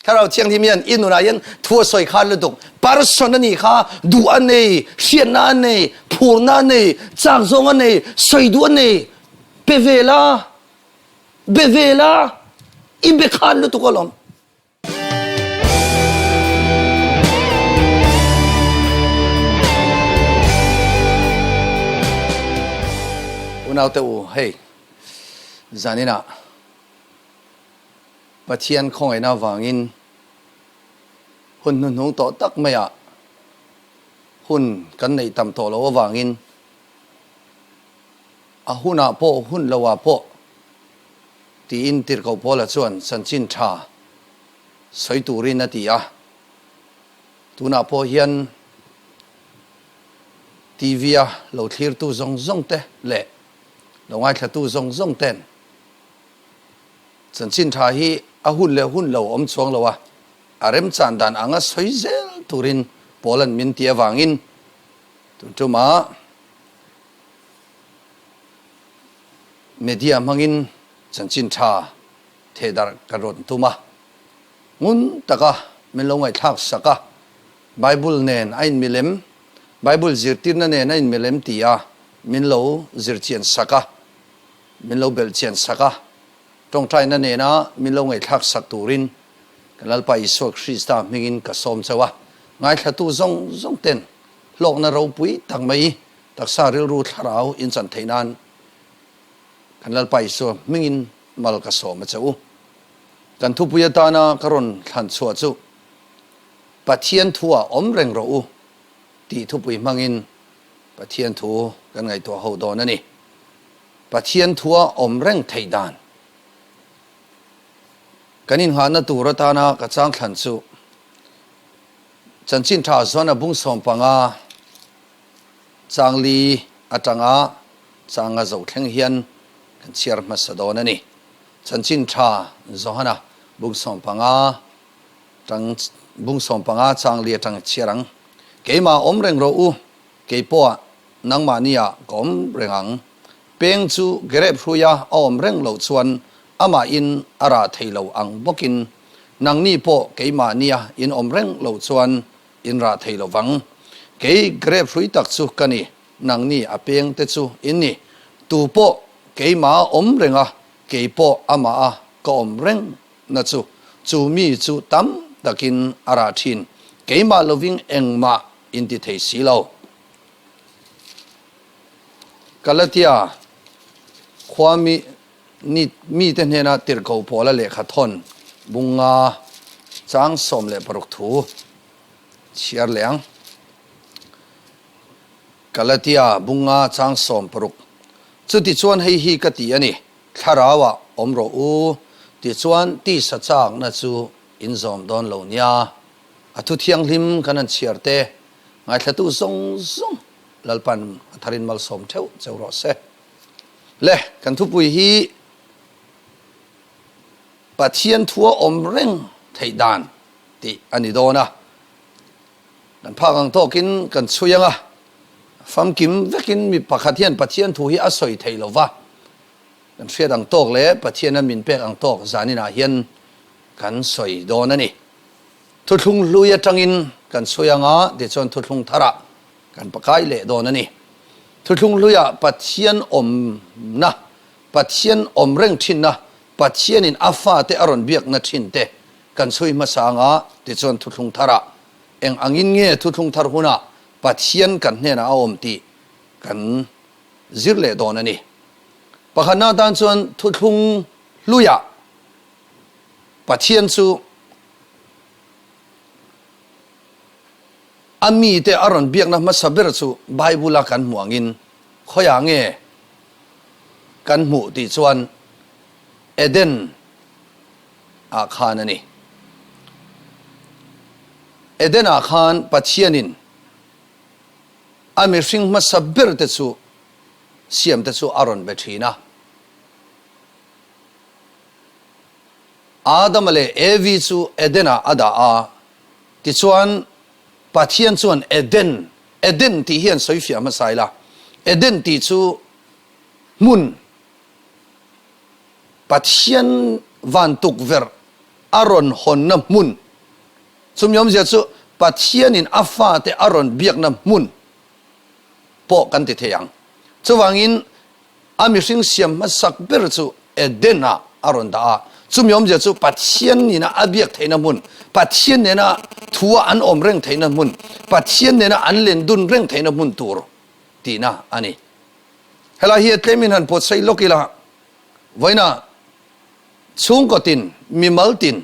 Thlarau Thianghlim hian i nunah hian thu a sawi khan lutuk. Person a nih kha duh a nei, hriatna a nei, phurna a nei, chak zawng a nei, sawi duh a nei. Pe ve la, be ve la, i be khan lutuk alawm. Unaute u, hei zaninah Pathian khawngaihna avangin hun hnuhnung tawh tak maiah hun kan neih tam tawh loh avangin a hunah pawh hun loah pawh tiin Tirhkoh Paula chuan chanchin tha sawi turin a ti a. Tunah pawh hian TV-a lo thlirtu zawng zawng te leh lo ngaithlatu zawng zawng ten Chanchin tha hi a hun leh hun lo awm chuang lo a, a remchan dan anga sawi zel turin Paula'n min ti avangin tun tumah media hmangin chanchin tha thehdarh ka rawn tum a. Ngun taka min lo ngaihthlak sak a, Bible nen a inmilem, Bible zirtirna nen a inmilem ti a min lo zirchian sak a. Min lo belh chian sak a, tawngtaina nena min lo ngaihthlak sak turin kan Lalpa Isua Krista hmingin ka sawm chauh a. Ngaithlatu zawng zawng ten hlawkna ropui tak mai taksa rilru thlarau in chan theih nan kan Lalpa Isua hmingin mal ka sawm a che u. Kan thupui atana ka rawn thlan chhuah chu Pathian thuah awm reng rawh u tih thupui hmangin Pathian thu kan ngaihtuah ho dawn a ni. Pathian thua awm reng theih dan. Kan inngahna tur atana ka chang thlan chu Chanchin Tha Zuana bung 15 changli atanga changa zo thleng hian kan chhiar hmasa dawn a ni. Chanchin Tha Johana bung 15 tang bung 15 changli atanga chhiar ang. Keimah awm reng rawh u, kei pawh nangmahnia ka awm reng ang. Peng chu grep hruia a awm reng loh chuan amahin a rah thei lo ang bawkin nangni pawh keimahnia in awm reng loh chuan in rah thei lo vang. Kei grep hrui tak chu ka ni, nangni a peng te chu in ni. Tu pawh keimah a awm reng a, kei pawh amah a ka awm reng na chu, chu mi chu tam takin a rah thin. Keimah lovin engmah in ti thei si lo. Galatia khua mi ni mite hnena tirhkoh Paula lehkha thawn bunga chang 16 thu chhiar leh ang. Galatia bunga chang 16 Chutichuan hei hi ka ti a ni, Thlarauah awm rawh u, tichuan tisa chakna chu in zawm dawn lo nia. A thu thianghlim kan han chhiar te, ngaithlatu zawng zawng Lalpan a tharin malsawm theuh cheu rawh se. Le, kan thupui hi Pathian thua awm reng theih dan tih a ni dawn a. Kan phak ang tawkin kan chhui ang a, famkim vekin mi pakhat hian Pathian thu hi a sawi thei lo va, kan hriat ang tawk leh Pathiana min pek ang tawk zaninah hian kan sawi dawn a ni. Thuthlung hlui atangin kan chhui ang a, tichuan thuthlung tharah kan pakai leh dawn a ni. Thuthlung hluiah Pathian awmna, Pathian awm reng thinna, Pathianin a fate a rawn biakna thin te kan chhui hmasa ang a, tichuan thuthlung tharah eng angin nge thuthlung thar hunah Pathian kan hnenah a awm tih kan zir leh dawn a ni. Pakhatna atan chuan thuthlung hluiah Pathian chu A mite a rawn biakna hmasa ber chu Bible-a kan hmuh angin khawiah nge kan hmuh tih chuan Eden ah khan a ni. Eden ah khan Pathianin a mihring hmasa ber te chu siam te chu a rawn be thin a. Adama leh Evi chu Eden ah a dah a. Tichuan, Pathian chuan Eden, Eden tih hian sawi fiah hmasa ila, Eden tih chu hmun, Pathian van tukverh a rawn hawnna hmun. Chumi awmzia chu Pathianin a fate a rawn biakna hmun pawh kan ti thei ang. Chuvangin a mihring siam hmasak ber chu Eden-ah a rawn dah a. Chumi awmzia chu Pathian nena a biak theihna hmun, Pathian nena thua an awm reng theihna hmun, Pathian nena an len dun reng theihna hmun tur tihna a ni. Helai hi a tlemin han pawtsaih lawk ila, vawiinah chhungkaw tin, mimal tin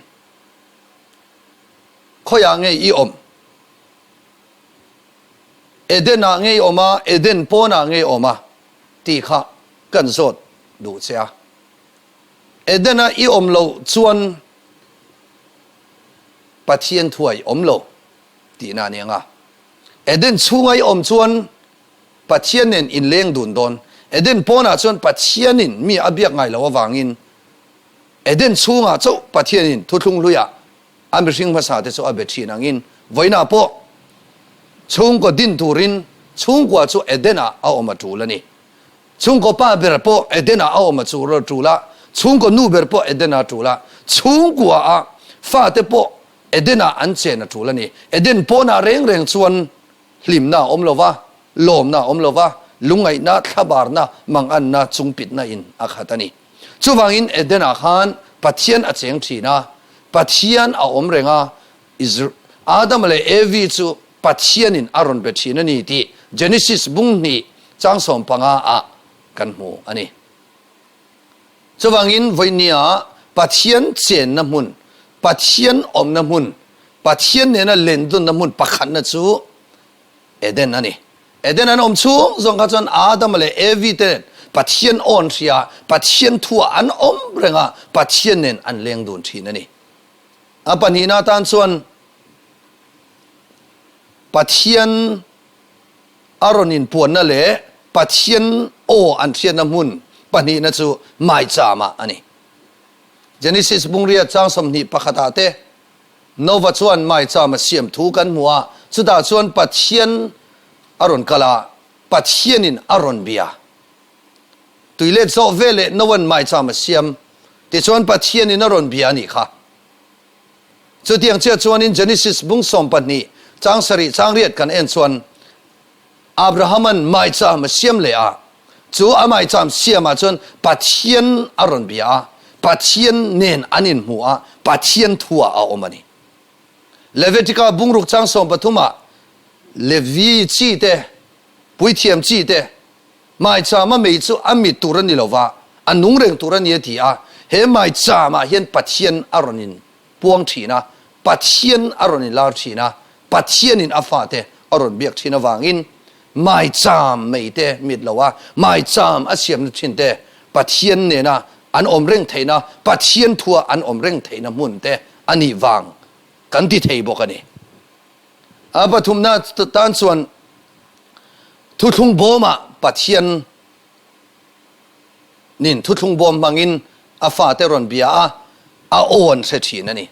khawiah nge i awm? Eden-ah nge i awm a, Eden pawnah nge i awm a tih kha kan zawt duh che a. Eden-a i awm loh chuan Pathian thuah i awm lo tihna a ni ang a. Eden chhunga i awm chuan Pathian nen inleng dun dawn. Eden pawnah chuan Pathianin mi a biak ngai loh avangin Eden chhungah chauh Pathianin thuthlung hluiah a mihring hmasa te chu a be thin angin vawiinah pawh chhungkaw din turin chhungkua chu Eden-ah a awm a tul a ni. Chhungkaw pa ber pawh Eden-ah a awm a tul a, chhungkaw nu ber pawh Eden-ah a tul a, chhungkua-ah fate pawh Eden-ah an chen a tul a ni. Eden pawnah reng reng chuan Hlimna a awm lo va, lawmna a awm lo va, lungngaihna, thlabarna, manganna, chungpitna in a khat a ni. Chuvangin Eden-ah khan Pathian a cheng thin a, Pathian a awm reng a, Adama leh Evi chu Pathianin a rawn be thin a ni tih Genesis bung hnih chang 15 ah kan hmu a ni. Chuvangin vawinia Pathian chenna hmun, Pathian awmna hmun, Pathian nena lendunna hmun pakhatna chu Eden a ni. Eden an awm chhung zawng kha chuan Adama leh Evi te nen Pathian awn hria, Pathian thuah an awm reng a, Pathian nen an leng dun thin a ni. A pahnihna atan chuan Pathian a rawn inpuanna leh Pathian aw an hriatna hmun pahnihna chu maicham-ah a ni. Genesis bungriat chang 21 ah te Nova chuan maicham a siam thu kan hmu a, chutah chuan Pathian a rawn kal a, Pathianin a rawn bia. Tuilet zawh veleh Noa'n maicham a siam, tichuan Pathianin a rawn bia a nih kha. Chutiang chiah chuanin Genesis bung 12 chang sarih chang riat kan en chuan Abrahama'n maicham a siam leh a, chu a maicham siamah chuan Pathian a rawn bia a, Pathian nen an inhmu a, Pathian thuah a awm a ni. Levitika bungruk chang 13 ah Levi chi te, puithiam chi te, maichama mei chu a mit tur a ni lo va, a nung reng tur a ni a ti a, he maichamah hian Pathian a rawn in puang thin a, Pathian a rawn inlar thin a, Pathianin a fate a rawn biak thin avangin maicham mei te mit lo a, maicham a siamna thin te Pathian nena an awm reng theihna, Pathian thua an awm reng theihna hmun te a nih vang kan ti thei bawk a ni. A pathumna tan chuan thuthlung bawmah Pathian nin thuthlung bawm hmangin a fate rawn bia a, a aw an hre thin a ni.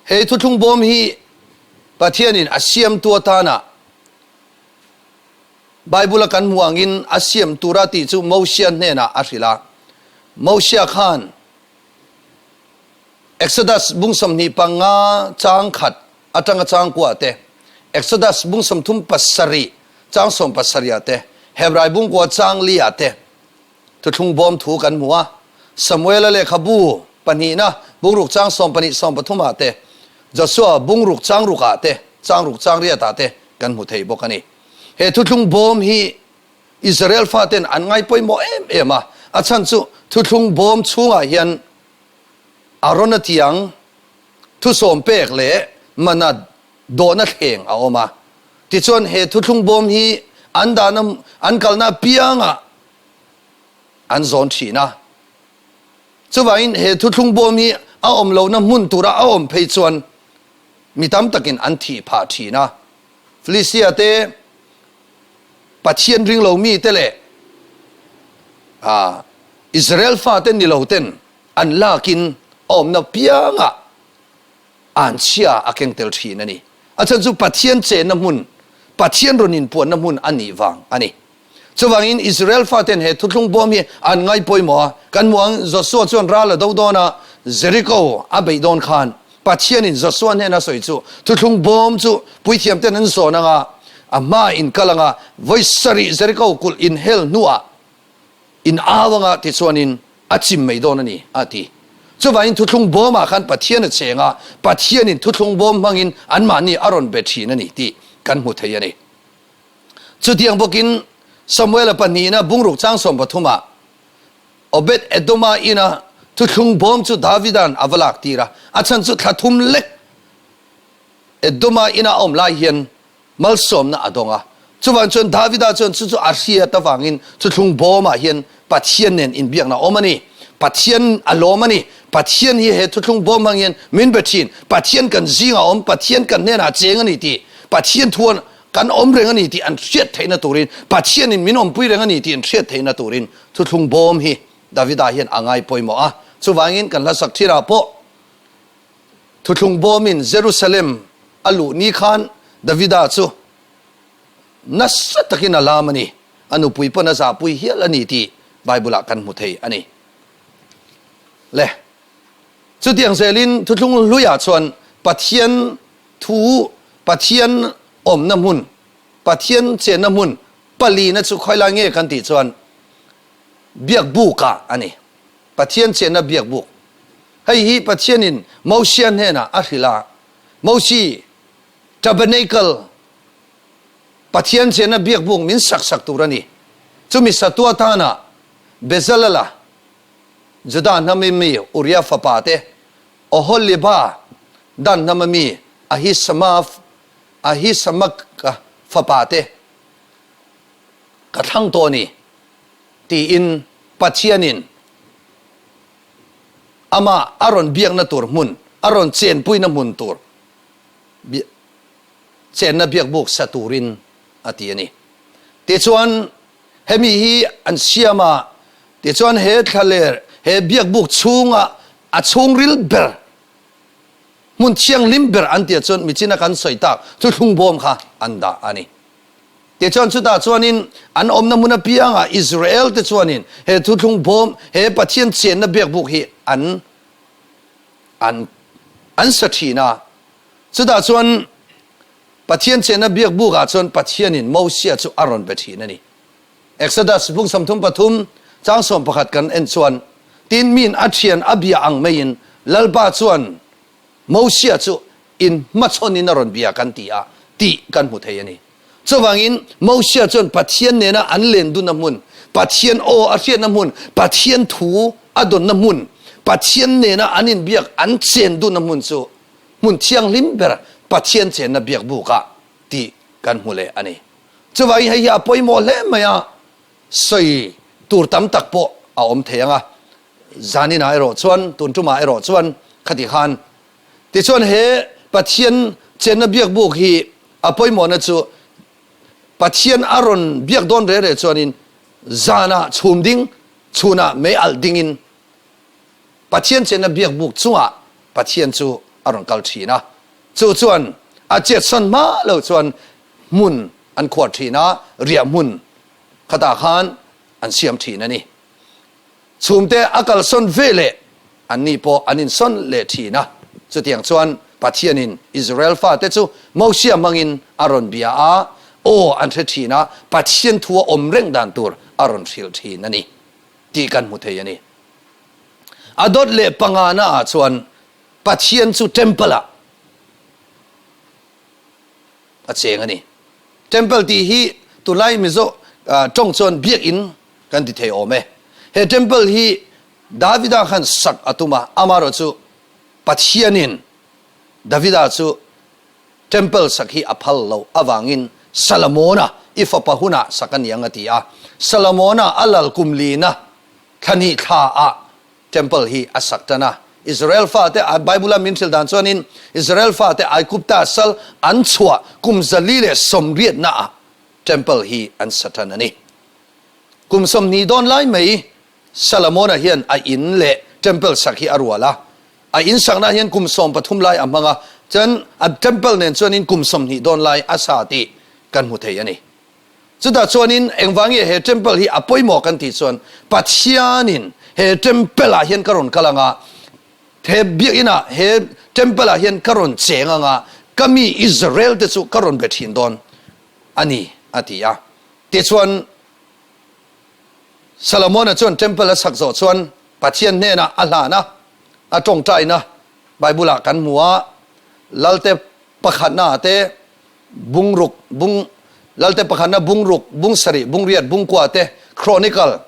He thuthlung bawm hi Pathianin a siamtu atana Bible-a kan hmuh angin a siam tura tih chu Mosia hnenah a hrilh a. Mosia khan Exodus bung 25 chang khat atanga chang kua te, Exodus bung 37 chang 70 ah te, Hebrai bung kua chang li ah te thuthlung bawm thu kan hmu a. Samuela lehkhabu pahnihna bungruk chang 12 13 ah te, Joshua bungruk chang ruk ah te, chang ruk chang riat ah te kan hmu thei bawk a ni. He thuthlung bawm hi Israel faten an ngai pawimawh em em a, a chhan chu thuthlung bawm chhungah hian Arona tiang thusawm pek leh mana dawhna thleng a awm a. Tichuan he thuthlung bawm hi an dahna an kalna apiangah an zawn thin a. Chuvangin he thuthlung bawm hi a awm lohna hmun tura a awm phei chuan mi tam takin an thih phah thin a. Philistia te, Pathian ring lo mite leh Israel fate ni lo ten an lakin a awmna piangah anchhia a keng tel thin a ni. A chhan chu Pathian chenna hmun, Pathian rawn inpuanna hmun a nih vang a ni. Chuvangin Israel faten he thuthlung bawm hi an ngai pawimawh a, kan hmu ang Joshua chuan ral a do dawn a, Jericho a beih dawn khan Pathianin Joshua hnena sawi chu thuthlung bawm chu puithiamten an zawn ang a, a hmaah in kal ang a, vawi sarih Jericho kulh in hel hnuah in au ang a tichuanin a chim mai dawn a ni, a ti. Chuvangin thuthlung bawmah khan Pathian a cheng a, Pathianin thuthlung bawm hmangin anmahni a rawn be thin a ni tih kan hmu thei a ni. Chutiang bawkin Samuela pahnihna bungruk chang 13 ah Obed-Edoma ina thuthlung bawm chu Davida'n a va lak tir a, a chhan chu thla thum lek Edoma ina a awm lai hian malsawmna a dawng a. Chuvang chuan Davida chuan chu chu a hriat avangin thuthlung bawmah hian Pathian nen inbiakna a awm a ni. Pathian a lawm a ni. Pathian hi he thuthlung bawm hmang hian min be thin. Pathian kan zingah a awm, Pathian kan hnenah a cheng a ni tih Pathian thuan kan awm reng a ni tih an hriat theihna turin, Pathianin min awmpui reng a ni tih an hriat theihna turin thuthlung bawm hi Davida hian a ngai pawimawh a. Chuvangin kan hlasak thirah pawh thuthlung bawmin Jerusalem a luh ni khan Davida chu nasa takin a lam a ni. A nupui pawn a zahpui hial a ni tih Bible-ah kan hmu thei a ni. Le, chutiang zelin thuthlung hluiah chuan Pathian Thu, Pathian awmna hmun, Pathian chenna hmun palina chu khawilai nge kan tih chuan biakbukah a ni. Pathian chenna biakbuk. Hei hi Pathianin Mosia hnenah a hrilh a, Mosi, tabernacle, Pathian chenna biakbuk min saksak tur a ni. Chumi satu atana Bezalel-a, Juda hnam mi Uria fapa te, Oholiba dan hnam a mi Ahisamaf, Ahisamak fapa te ka thlang tawh a ni, tiin Pathianin amah a rawn biakna tur hmun, a rawn chenpuina hmun tur chenna biakbuk sa turin a ti a ni. Tichuan, hemi hi an siam a, tichuan he thlaler, he biakbuk chhunga a chhungril ber, hmun thianghlim ber an tih chuan michina kan sawi tak thuthlung bawm kha an dah a ni. Tichuan chutah chuanin an awmna hmun apiangah Israel te chuanin he thuthlung bawm, he Pathian chenna biakbuk hi an an an sa thin a. Chutah chuan Pathian chenna biakbukah chuan Pathianin Mosia chu a rawn be thin a ni. Exodus bung 33 chang 11 kan en chuan, Tin, miin a thian a bia ang maiin Lalpa chuan Mosia chu in hmachhawnin a rawn bia kan ti a tih kan hmu thei a ni. Chuvangin Mosia chuan Pathian nena an len dunna hmun, Pathian aw a hriatna hmun, Pathian thu a dawnna hmun, Pathian nena an inbiak an chen dunna hmun chu hmun thianghlim ber Pathian chenna biakbukah tih kan hmu leh a ni. Chuvangin hei hi a pawimawh hle mai a, sawi tur tam tak pawh a awm thei ang a, zaninah erawh chuan, tun tumah erawh chuan khati khan. Tichuan he Pathian chenna biakbuk hi a pawimawhna chu Pathian a rawn biak dawn reh reh chuanin zanah chhum ding, chhunah mei alh dingin Pathian chenna biakbuk chungah Pathian chu a rawn kal thin a, chu chuan a chetsawn hma lo chuan hmun an khuar thin a, riah hmun khatah khan an siam thin a ni. Chhumte a kalsawn ve leh anni pawh an insawn leh thin a. Chutiang chuan Pathianin Israel fate chu Mosia hmangin a rawn bia a, aw an hre thin a, Pathian thu a awm reng dan tur a rawn hrilh thin a ni tih kan hmu thei a ni. A dawt leh pangana ah chuan Pathian chu temple-ah a cheng a ni. Temple tih hi tunlai Mizo tawng chuan biakinn kan ti thei awm e. He temple hi Davida khan sak a tum a, amaherawh chu Pathianin Davida chu temple sak hi a phal loh avangin Salomona i fapa hunah sak a ni ang a ti a. Salomona a lal kum lina thla hnih thla ah Temple hi a sak tan a. Israel fate Bible a min hrilh dan chuanin Israel fate Aigupta sal an chhuah kum 180 na ah Temple hi an sa tan a ni. Kum 20 dawn lai mai Solomona hian a in leh Temple sak hi a rual a. A in sakna hian kum 13 lai a hmang a, chuan a Temple nen chuanin kum 20 dawn lai a sa tih kan hmu thei a ni. Chutah chuanin engvange he temple hi a pawimawh kan tih chuan Pathianin he temple ah hian ka rawn kal anga, he biakinn ah he temple ah hian ka rawn cheng anga, ka mi Israel te chu ka rawn be thin dawn a ni a ti a. Tichuan Solomona chuan temple a sak zawh chuan Pathian hnenah a hlan a, a tawngtaina Bible ah kan hmu a, Lalte pakhatna ah te bungruk bung Lalte pakhatna bungruk bung sarih bungriat bungkua te Chronicle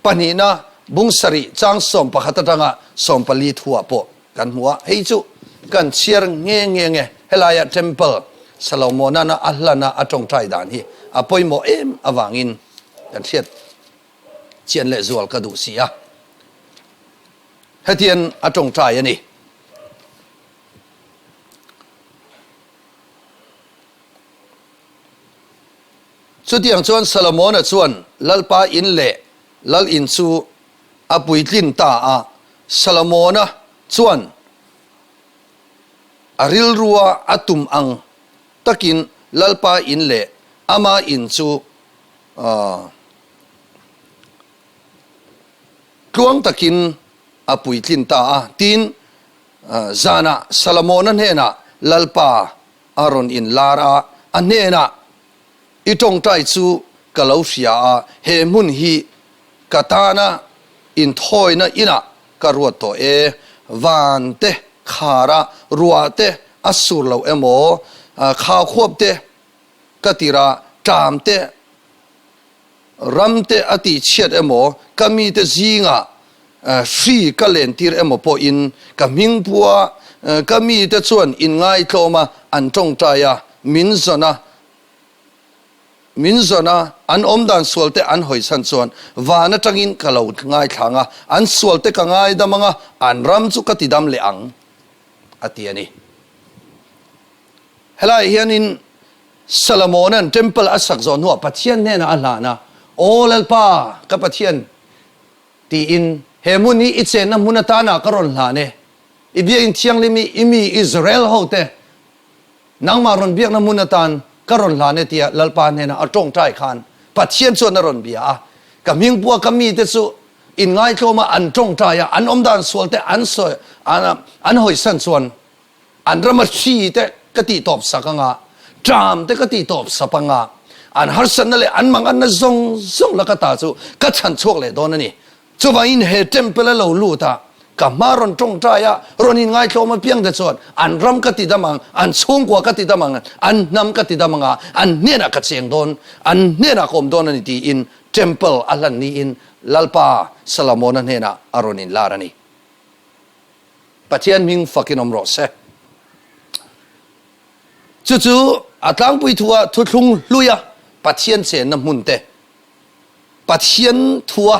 pahnihna bung sarih chang 11 atanga 14 thuah pawh kan hmu a, hei chu kan chhiar nghe nghe nge helaia temple Salomonana a hlana a tawngtai dan hi a pawimawh em avangin kan hriat chian leh zual ka duh si a, hetian a tawngtai a ni. Chutiang chuan Solomona chuan Lalpa in leh Lal in chu a puitlin ta a. Solomona chuan a rilrua a tum ang takin Lalpa in leh ama in chu tluang takin a puitlin ta a. Tin, zanah Solomona hnenah Lalpa a rawn inlar a, a hnenah, I tawngtai chu ka lo hria a, he hmun hi ka tana inthawina inah ka ruat tawh e, van te khara ruah te a sur lo emaw, khaukhuap te ka tirh a, ṭam te Ram te a tih chhiat emaw, ka mite zingah hri ka lentir emaw pawhin ka hming pua ka mite chuan inngaitlawm a, an tawngtai a, min zawn a, min zawn a, an awmdan sual te an hawichhan chuan van atangin ka lo ngaithlang a, an sual te ka ngaidam ang a, an ram chu ka tidam leh ang, a ti a ni. Helaiah hianin Salomona'n temple a sak zawh hnuah Pathian hnenah a hlan a, Aw Lalpa, ka Pathian, tiin, he hmun hi i chenna hmun atana ka rawn hlan e. I biakinn thianghlim hi i mi Israel hote nangmah rawn biakna hmun atan ka rawn hlan e tia Lalpa hnenah a tawngtai khan Pathian chuan a rawn bia a. Ka hmingpua ka mite chu inngaitlawma an tawngtai a, an awmdan sualte an sawi an hawisan chuan An rama hri te ka tih tawp sak anga, ṭam te ka tih tawp sap anga, an harsatna leh an manganna zawng zawng laka ta chu ka chhan chhuak leh dawn a ni. Chuvangin he temple a lo lut a, ka hma rawn tawngtai a, rawn inngaitlawm apiang te chuan an ram ka ti dam ang, an chhungkua ka ti dam ang, an hnam ka ti dam anga, an hnenah ka cheng dawn, an hnenah ka awm dawn a ni tiin temple a hlan niin Lalpa Solomona hnenah a rawn inlar a ni. Pathian hming fakin awm rawh se. Chu chu a tlangpui thua thuthlung hluia Pathian chenna hmun te, Pathian thua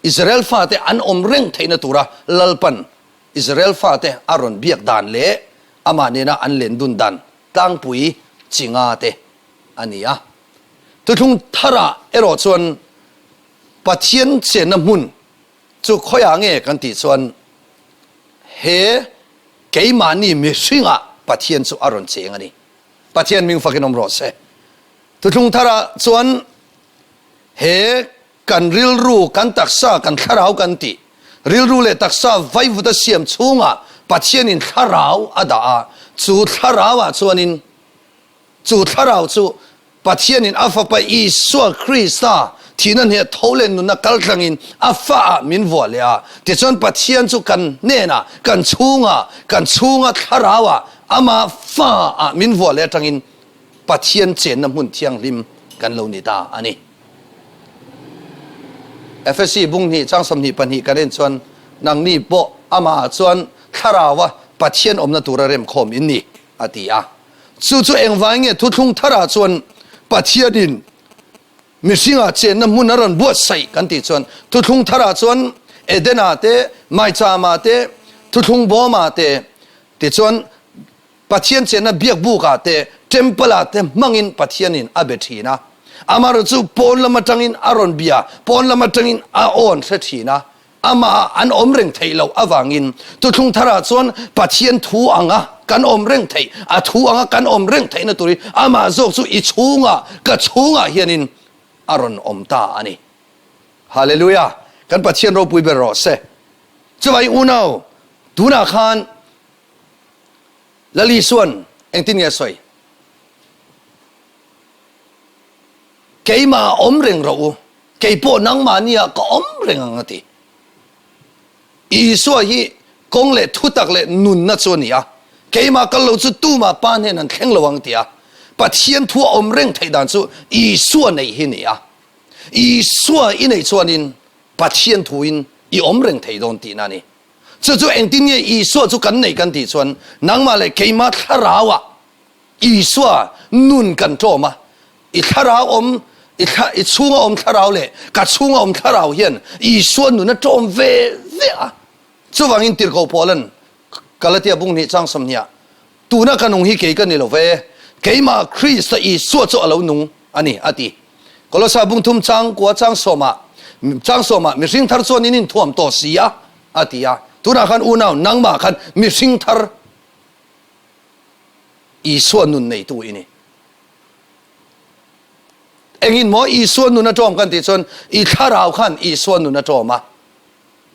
Israel fate an awm reng theihna tura Lalpan Israel fate a rawn biak dan leh amah nena an len dun dan tlangpui chi nga te a ni a. Thuthlung tharah erawh chuan Pathian chenna hmun Chu khawiah nge kan tih chuan he keimahni mihringah Pathian chu a rawn cheng a ni. Pathian hming fakin awm rawh se. Thuthlung tharah chuan he kan rilru, kan taksa, kan thlarau kan tih, rilru leh taksa vaivuta siam chhungah Pathianin thlarau a dah a, chu thlarauah chuanin Chu thlarau chu Pathianin a Fapa Isua Krista thihna hneh tho leh nunna kaltlangin a faah min vuah leh a. Tichuan Pathian chu kan hnenah, kan chhungah, kan chhunga thlarauah ama faah min vuah leh atangin Pathian chenna hmun thianghlim kan lo ni ta a ni. Efesi bung hnih chang 22 kan en chuan nangni pawh amahah chuan thlaraua Pathian awmna tura remkhawm in ni a ti a. Chu chu engvai nge thuthlung tharah chuan Pathianin mihringah chenna hmun a rawn buatsaih kan tih chuan thuthlung tharah chuan Edena te, Maichama te, thuthlung bawma te tichuan Pathian chenna biakbukah te, temple ah te hmangin Pathianin a be thin a. Amaherawhchu pawn lam atangin a rawn bia, pawn lam atangin a awn hre thin a. Amah an awm reng theih loh avangin thuthlung tharah chuan Pathian thu anga. kan awm reng theih, a thu anga kan awm reng theihna turin amah zawk chu i chhungah, ka chhungah hianin a rawn awm ta a ni. Hallelujah! Kan Pathian ropui ber rawh se. Chuvangin unau, tunah khan Lali chuan engtin nge a sawi? Keimah awm reng rawh u, kei pawh nangmahniah ka awm reng ang a ti. Isua hi kawng leh thutak leh nunna chu a ni a, keimah kal lo chu tumah Pa hnen an thleng lo ang ti a, Pathian thu a awm reng theih dan chu Isua neih hi ni a. Isua i neih chuanin Pathian thuin i awm reng thei dawn tihna a ni. Chu chu engtin nge Isua chu kan neih kan tih chuan nangmah leh keimah thlarauah Isua nun kan ṭawm a, i thlarau awm, i thla, i chhunga awm thlarau leh ka chhunga awm thlarau hian Isua nun a ṭawm ve ve a. Chuvangin Tirhkoh Paula'n Galatia bung hnih chang 20 ah, Tuna ka nung hi kei ka ni lo ve, keimah Krista Isua chu a lo nung a ni, a ti. Kolosa bung thum chang kua chang sawmah, chang sawmah mihring thar chuan in inthuam tawh si a, a ti a. Tunah khan unau, nangmah khan mihring thar Isua nun neitu i ni. Engin maw Isua nun a ṭawm kan tih chuan i thlarau khan Isua nun a ṭawm a.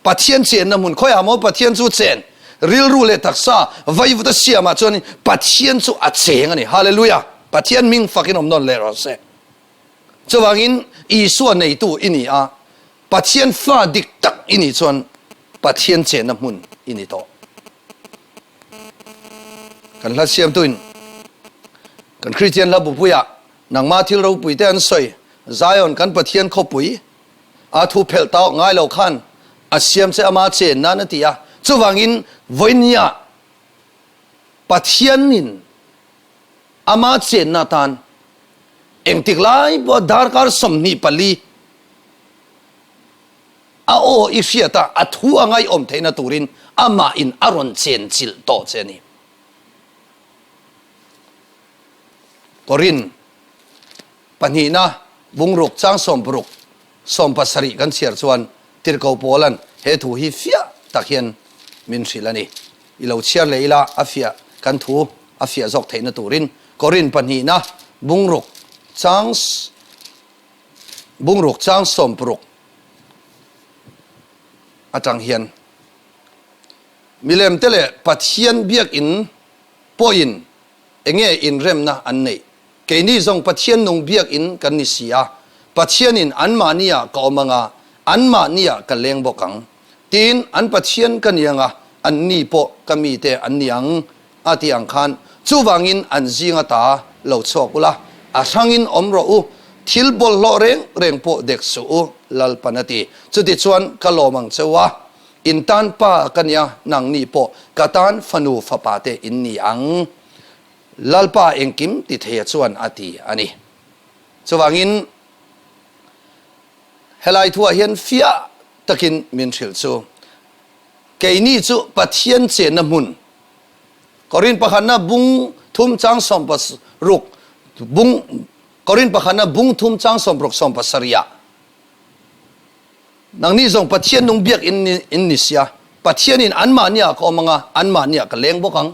Pathian chenna hmun khawiah maw Pathian chu chen rilru leh taksa vaivuta siamah chuan Pathian chu a cheng a ni. Hallelujah! Pathian hming fakin awm nawn leh rawh se. Chuvangin Isua neitu i ni a, Pathian fa dik tak i nih chuan Pathian chenna hmun i ni tawh. Kan hla siamtuin kan Kristian hla bupuiah nangmah thil ropui te an sawi, Zion kan Pathian khawpui a thu phelh tawk ngai lo khan a siam che ama chen nan a ti a. Chuvangin vawinia Pathianin ama chenna tan engtik lai pawh darkar 24 A aw i hriat a, a thu a ngaihawm theihna turin amah in a rawn chenchilh tawh che a ni. Korin pahnihna bungruk chang 60 17 kan chhiar chuan Tirhkoh Paula'n he thu hi fiah tak hian min hrilh a ni. I lo chhiar leh ila a fiah kan thu a fiah zawk theihna turin Korin pahnihna bungruk chang Bungruk chang 60 atang hian milemte leh Pathian biakinn pawhin enge inremna an neih? Keini zawng Pathian nung biakinn kan ni si a, Pathianin anmahniah ka awm anga, anmahniah ka leng bawk ang. Tin, an Pathian ka ni anga, anni pawh ka mite an ni ang. A ti ang khan, Chuvangin an zinga ta lo chhuak ula, a hrangin awm rawh u, thil bawlhhlawh reng reng pawh dek suh u, Lalpan a ti. Chutichuan ka lawm ang che u a, in tan pa ka nia, nangni pawh ka tan fanu fapa te in ni ang, Lalpa engkim ti theia chuan a ti a ni. Chuvangin helai thuah hian fiah takin min hrilh chu, keini chu Pathian chenna hmun, Korin pakhatna bung thum chang 60 bung Korin pakhatna bung thum chang 60 70 ah nangni zawng Pathian nung biak in in ni sia Pathianin anmahni ah ka awm anga anmahni ah ka leng bawk ang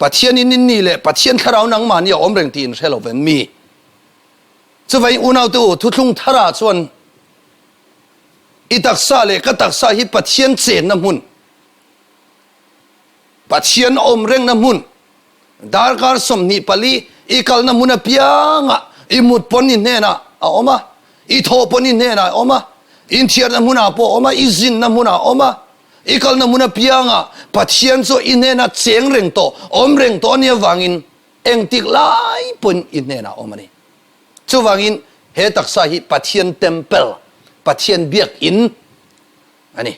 Pathianin in ni leh Pathian thlarau nangmahni a awm reng tih in hre lo ven mi chuvai unaute u thuthlung thar ah chuan I taksa leh ka taksa hi Pathian chenna hmun, Pathian awm rengna hmun, darkar 24 i kalna hmun apiangah i mut pawn i hnenah a awm a, i thawh pawn i hnenah a awm a, inthiarna hmunah pawh a awm a, i zinna hmunah a awm a, i kalna hmun apiangah Pathian chu i hnenah cheng reng tawh, awm reng tawh a nih avangin engtik lai pawn i hnenah a awm a ni. Chuvangin he taksa hi Pathian temple, Pathian biakinn a ni.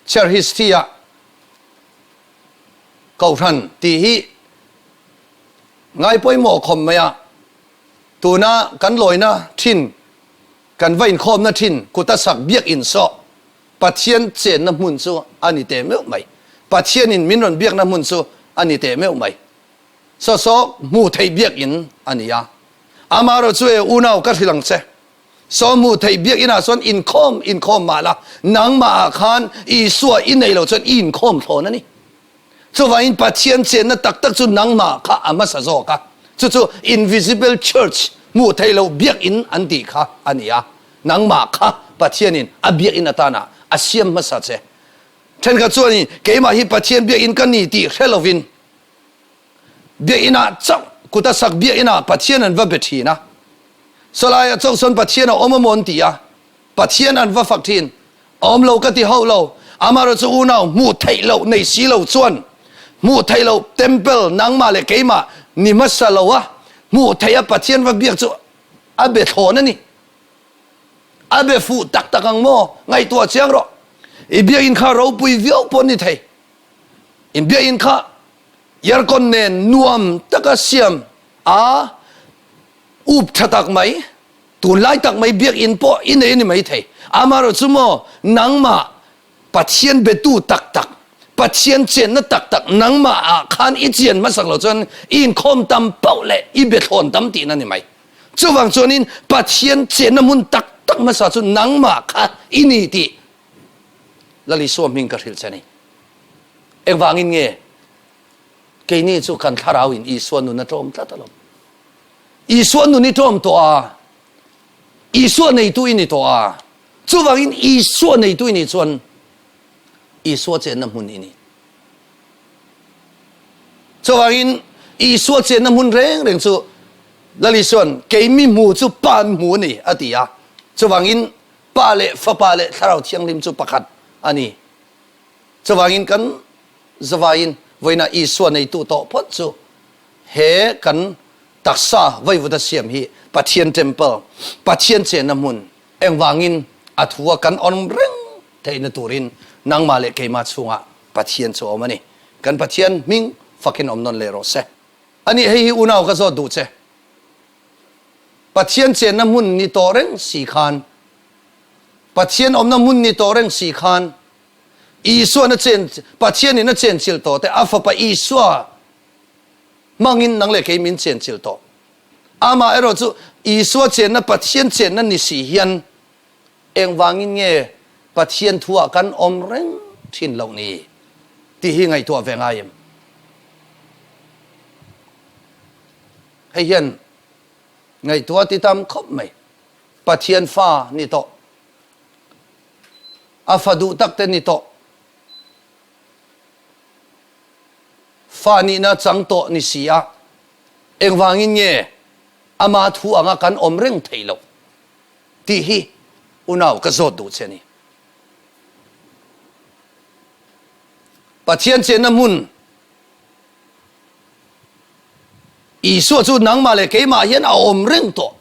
Church history-ah Kohhran tih hi ngai pawimawh khawp mai a, tuna kan lawina thin, kan va inkhawmna thin kuta sak biakinn sawh Pathian chenna hmun chu a ni teh meuh mai. Pathianin min rawn biakna hmun chu a ni teh meuh mai. Saw saw hmuh theih biakinn a ni a. Amaherawhchu e unau ka hrilh ang che. Saw hmuh theih biakinah chuan inkhawm inkhawm mah la, nangmahah khan Isua i nei lo chuan i inkhawm thlawn a ni. Chuvangin Pathian chenna tak tak chu nangmah kha a hmasa zawk a, chu chu invisible church, hmuh theih loh biakin an tih kha a ni a. Nangmah kha Pathianin a biakin atana a siam hmasa che. Thenkhat chuanin keimah hi Pathian biakin ka ni tih hre lovin biakinah chauh kuta sak biakinah Pathian an va be thin a. Sawlaiah chauh sawn Pathian a awm a maw an ti a, Pathian an va fak thin. A awm lo ka ti hauh lo. Amaherawhchu chu unau hmuh theih loh nei si lo chuan hmuh theih loh temple nangmah leh keimah ni hmasa lo a hmuh theih a Pathian va biak chu a be thlawn a ni. A be fuh tak tak ang maw? Ngaihtuah chiang rawh. I biakinn kha ropui viau pawh ni thei. In biakinn kha aircon nen nuam taka siam a up tha tak mai, tunlai tak mai biakinn pawh i nei a ni maithei. Amaherawh chu maw, nangmah Pathian betu tak tak, Pathian chenna tak tak nangmah ah khan i chian hmasak lo chuan i inkhawm tam pauh leh i bethlawn tam tihna a ni mai. Chuvang chuanin Pathian chenna hmun tak tak hmasa chu nangmah kha i ni tih Lal Isua hming ka hrilh che a ni. Engvangin nge keini chu kan thlarau in Isua nun a tlawm tlat alawm. Isua nun i tlawm tawh a, Isua neitu i ni tawh a, chuvangin Isua neitu i nih chuan Isua chenna hmun i ni. Chuvangin Isua chenna hmun reng reng chu Lal Isuan kei mi hmu chu Pa mi hmu a ni a ti a, chuvangin Pa leh Fapa leh Thlarau Thianghlim chu pakhat a ni. Chuvangin kan zavaiin vawiinah Isua neitu tawh phawt chu he kan taksa vaivuta siam hi Pathian temple, Pathian chenna hmun, engvangin a thu a kan awm reng theihna turin nangmah leh keimah chhungah Pathian chu a awm a ni. Kan Pathian hming fakin awm nawn leh rawh se. Ani hei hi unau ka zawt duh che. Pathian chenna hmun ni tawh reng si khan, Pathian awmna hmun ni tawh reng si khan, Isuan a chen, Pathianin a chenchilh tawh te, a fapa Isua hmangin nang leh kei min chenchilh tawh. Amah erawh chu Isua chenna Pathian chenna ni si hian engvangin nge Pathian thuah kan awm reng thin loh ni tih hi ngaihtuah ve ngai em? Hei hian ngaihtuah ti tam khawp mai. Pathian fa ni tawh. A fa duh tak te ni tawh. Fa nihna chang tawh ni si a, engvangin nge ama thu anga kan awm reng theih loh tih hi unau ka zawt duh che a ni. Pathian chenna hmun Isua chu nangmah leh keimah hian a awm reng tawh.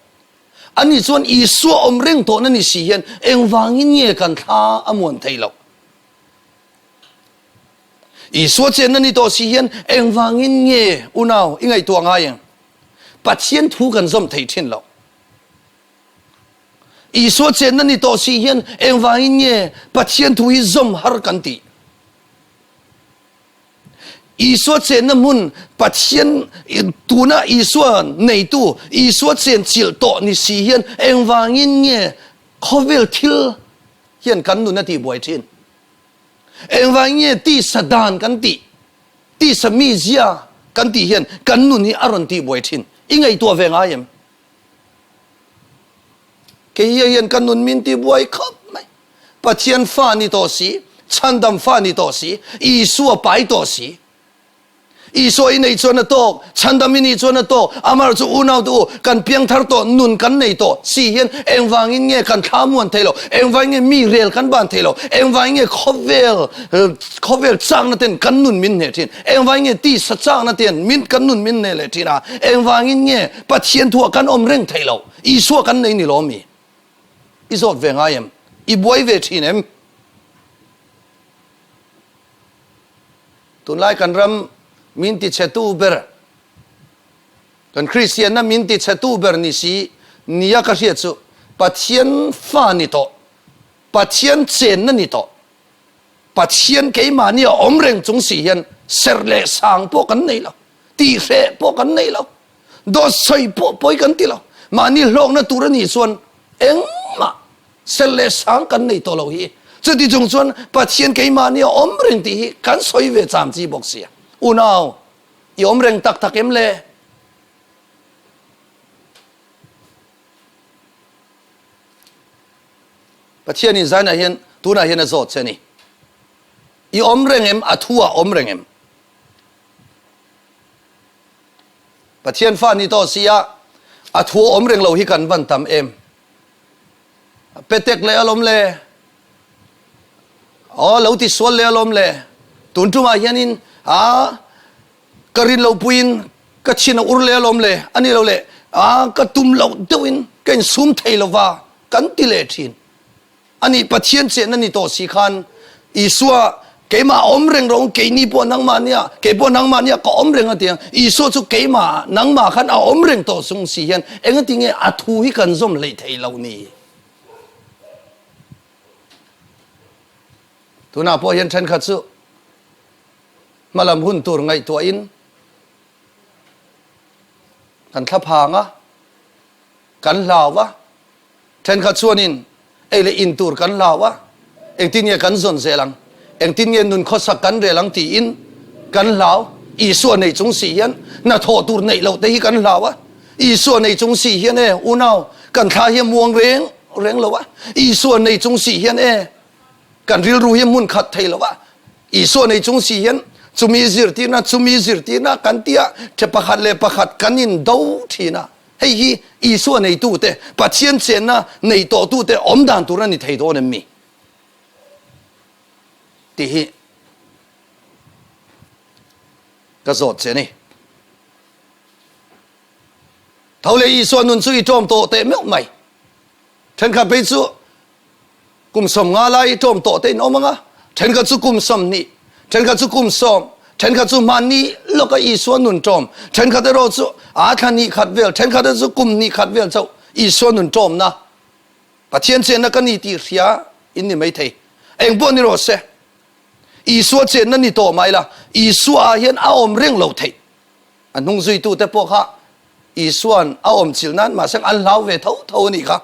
Ani chuan Isua awm reng tawhna ni si hian engvangin nge kan thla a muan theih loh? Isua chenna ni tawh si hian engvangin nge unau i ngaihtuah ngai ang? Pathian thu kan zawm thei thin lo. Isua chenna ni tawh si hian engvangin nge Pathian thu hi zawm har kan tih? Isua chenna hmun Pathian tuna Isua neitu Isua chen chilh tawh ni si hian engvangin nge khawvel thil hian kan nun a tihbuai thin? Engvang nge tisa dan kan tih, tisa mizia kan tih hian kan nun hi a rawn tihbuai thin? I ngaihtuah ve ngai em? Kei hi hian ka nun min tihbuai khawp mai. Pathian fa ni tawh si, chhandam fa ni tawh si, Isua pai tawh si. Isua i nei chuan a tawk, chhandam i nih chuan a tawk, amar chu unau te u, kan piangthar tawh, nun kan nei tawh si hian engvangin nge kan thla muan thei lo, engvangin nge mi rel kan ban thei lo, engvangin nge khawvel khawvel chakna ten kan nun min hneh thin, engvangin nge tisa chakna ten min kan nun min hneh leh thin a, engvangin nge Pathian thuah kan awm reng thei lo, Isua kan nei ni lawm mi? I zawt ve ngai em? I buai ve thin em? Tunlai kan ram min tichhetu ber, kan Kristianna min tichhetu ber ni si nia ka hriat chu Pathian fa ni tawh, Pathian chenna ni tawh, Pathian keimahni a awm reng chung si hian serh leh sang pawh kan nei lo, tihreh pawh kan nei lo, dawt sawi pawh pawi kan ti lo, mahni hlawkna tur a nih chuan. Engmah sel leh sang kan nei tawh lo hi. Chuti chung chuan Pathian keimahni a awm reng tih hi kan sawi ve cham chi bawk sia. Unau, i awm reng tak tak em le? Pathianin zainah hian tunah hian a zawt che a ni. I awm reng em? A thu ah awm reng em? Pathian fa ni tawh si a, a thu a awm reng lo hi kan van tam em? Petek leh alawm le, aw lo ti sual leh alawm le, tun tumah hianin a ka rin lo puiin ka chhin a ur leh alawm le, a ni lo le, a ka tum loh deuhin ka insum thei lova kan ti leh thin. Ani Pathian chenna ni tawh si khan Isua keimah a awm reng rawh keini pawh nangmah nia kei pawh nangmah nia ka awm reng a ti ang Isua chu keimah nangmah khan a awm reng tawh chung si hian engati nge a thu hi kan zawm hleih thei lo ni tunah pawh hian thenkhat chu hmalam hun tur ngaihtuahin kan thlaphang a kan hlau a Thenkhat chuanin ei leh in tur kan hlau a, engtin nge kan zawn zel ang, engtin nge nun khawsak kan rel ang tiin kan hlau. Isua nei chung si hian hnathawh tur neih loh te hi kan hlau a, Isua nei chung si hian e unau kan thla hi a muang reng reng lo a, Isua nei chung si hian e kan rilru hi a hmun khat thei lo a, Isua nei chung si hian chumi zirtirna chumi zirtirna kan tia the pakhat leh pakhat kan indo thin a. Hei hi Isua neitute, Pathian chenna nei tawhtute awm dan tur a ni thei dawn em mi? Tih hi ka zawt che a ni. Tho leh Isua nun chu i ṭawm tawh teh meuh mai. Ṭhenkhat phei chu Kum 50 lai i ṭawm tawh te in awm ang a, ṭhenkhat chu kum 20, ṭhenkhat chu kum sawm, ṭhenkhat chu hmanni lawka Isua nun ṭawm, ṭhenkhat erawh chu aa thla hnih khat vel, ṭhenkhat erawh chu kum hnih khat vel chauh Isua nun ṭawmna Pathian chenna ka ni tih hria in ni maithei. Engpawh ni rawh se, Isua chenna ni tawh mai la, Isua ah hian a awm reng lo theih. A hnung zuitute pawh kha Isua'n a awm chilh nan mahse an hlau ve tho tho a nih kha.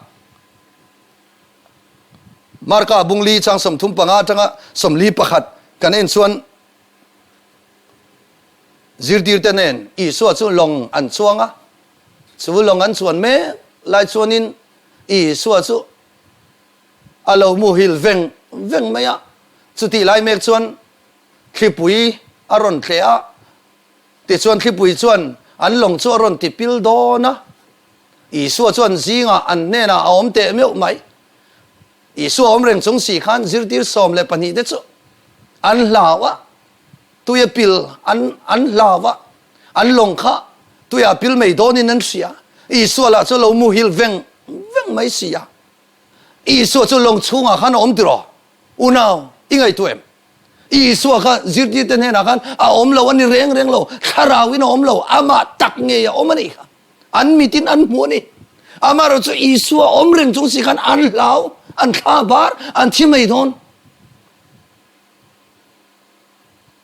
Marka bungli chang 35 atanga 41 kan en chuan zirtirte nen Isua chu lawng an chuang a, chu lawng an chuan mek lai chuanin Isua chu a lo muhil veng veng mai a, chutih lai mek chuan thlipui a rawn thleh a, tichuan thlipui chuan an lawng chu a rawn tipil dawn a. Isua chuan zingah an hnenah a awm teh meuh mai. Isua awm reng chung si khan zirtir 12 te chu an hlau a, tuia pil an an hlau a, an lawng kha tuia pil mai dawnin an hria. Isua lah chu a lo muhil veng veng mai si a. Isua chu lawng chhungah khan a awm tiraw? Unau, i ngaihtuah em? Isua kha zirtirte hnenah khan a awm lo a ni reng reng lo, thlarauin a awm lo, amah tak ngei a awm a nih kha. An mitin an hmu a ni. Amaherawh chu Isua awm reng chung si khan an hlau, an thla bar, an thi mai dawn.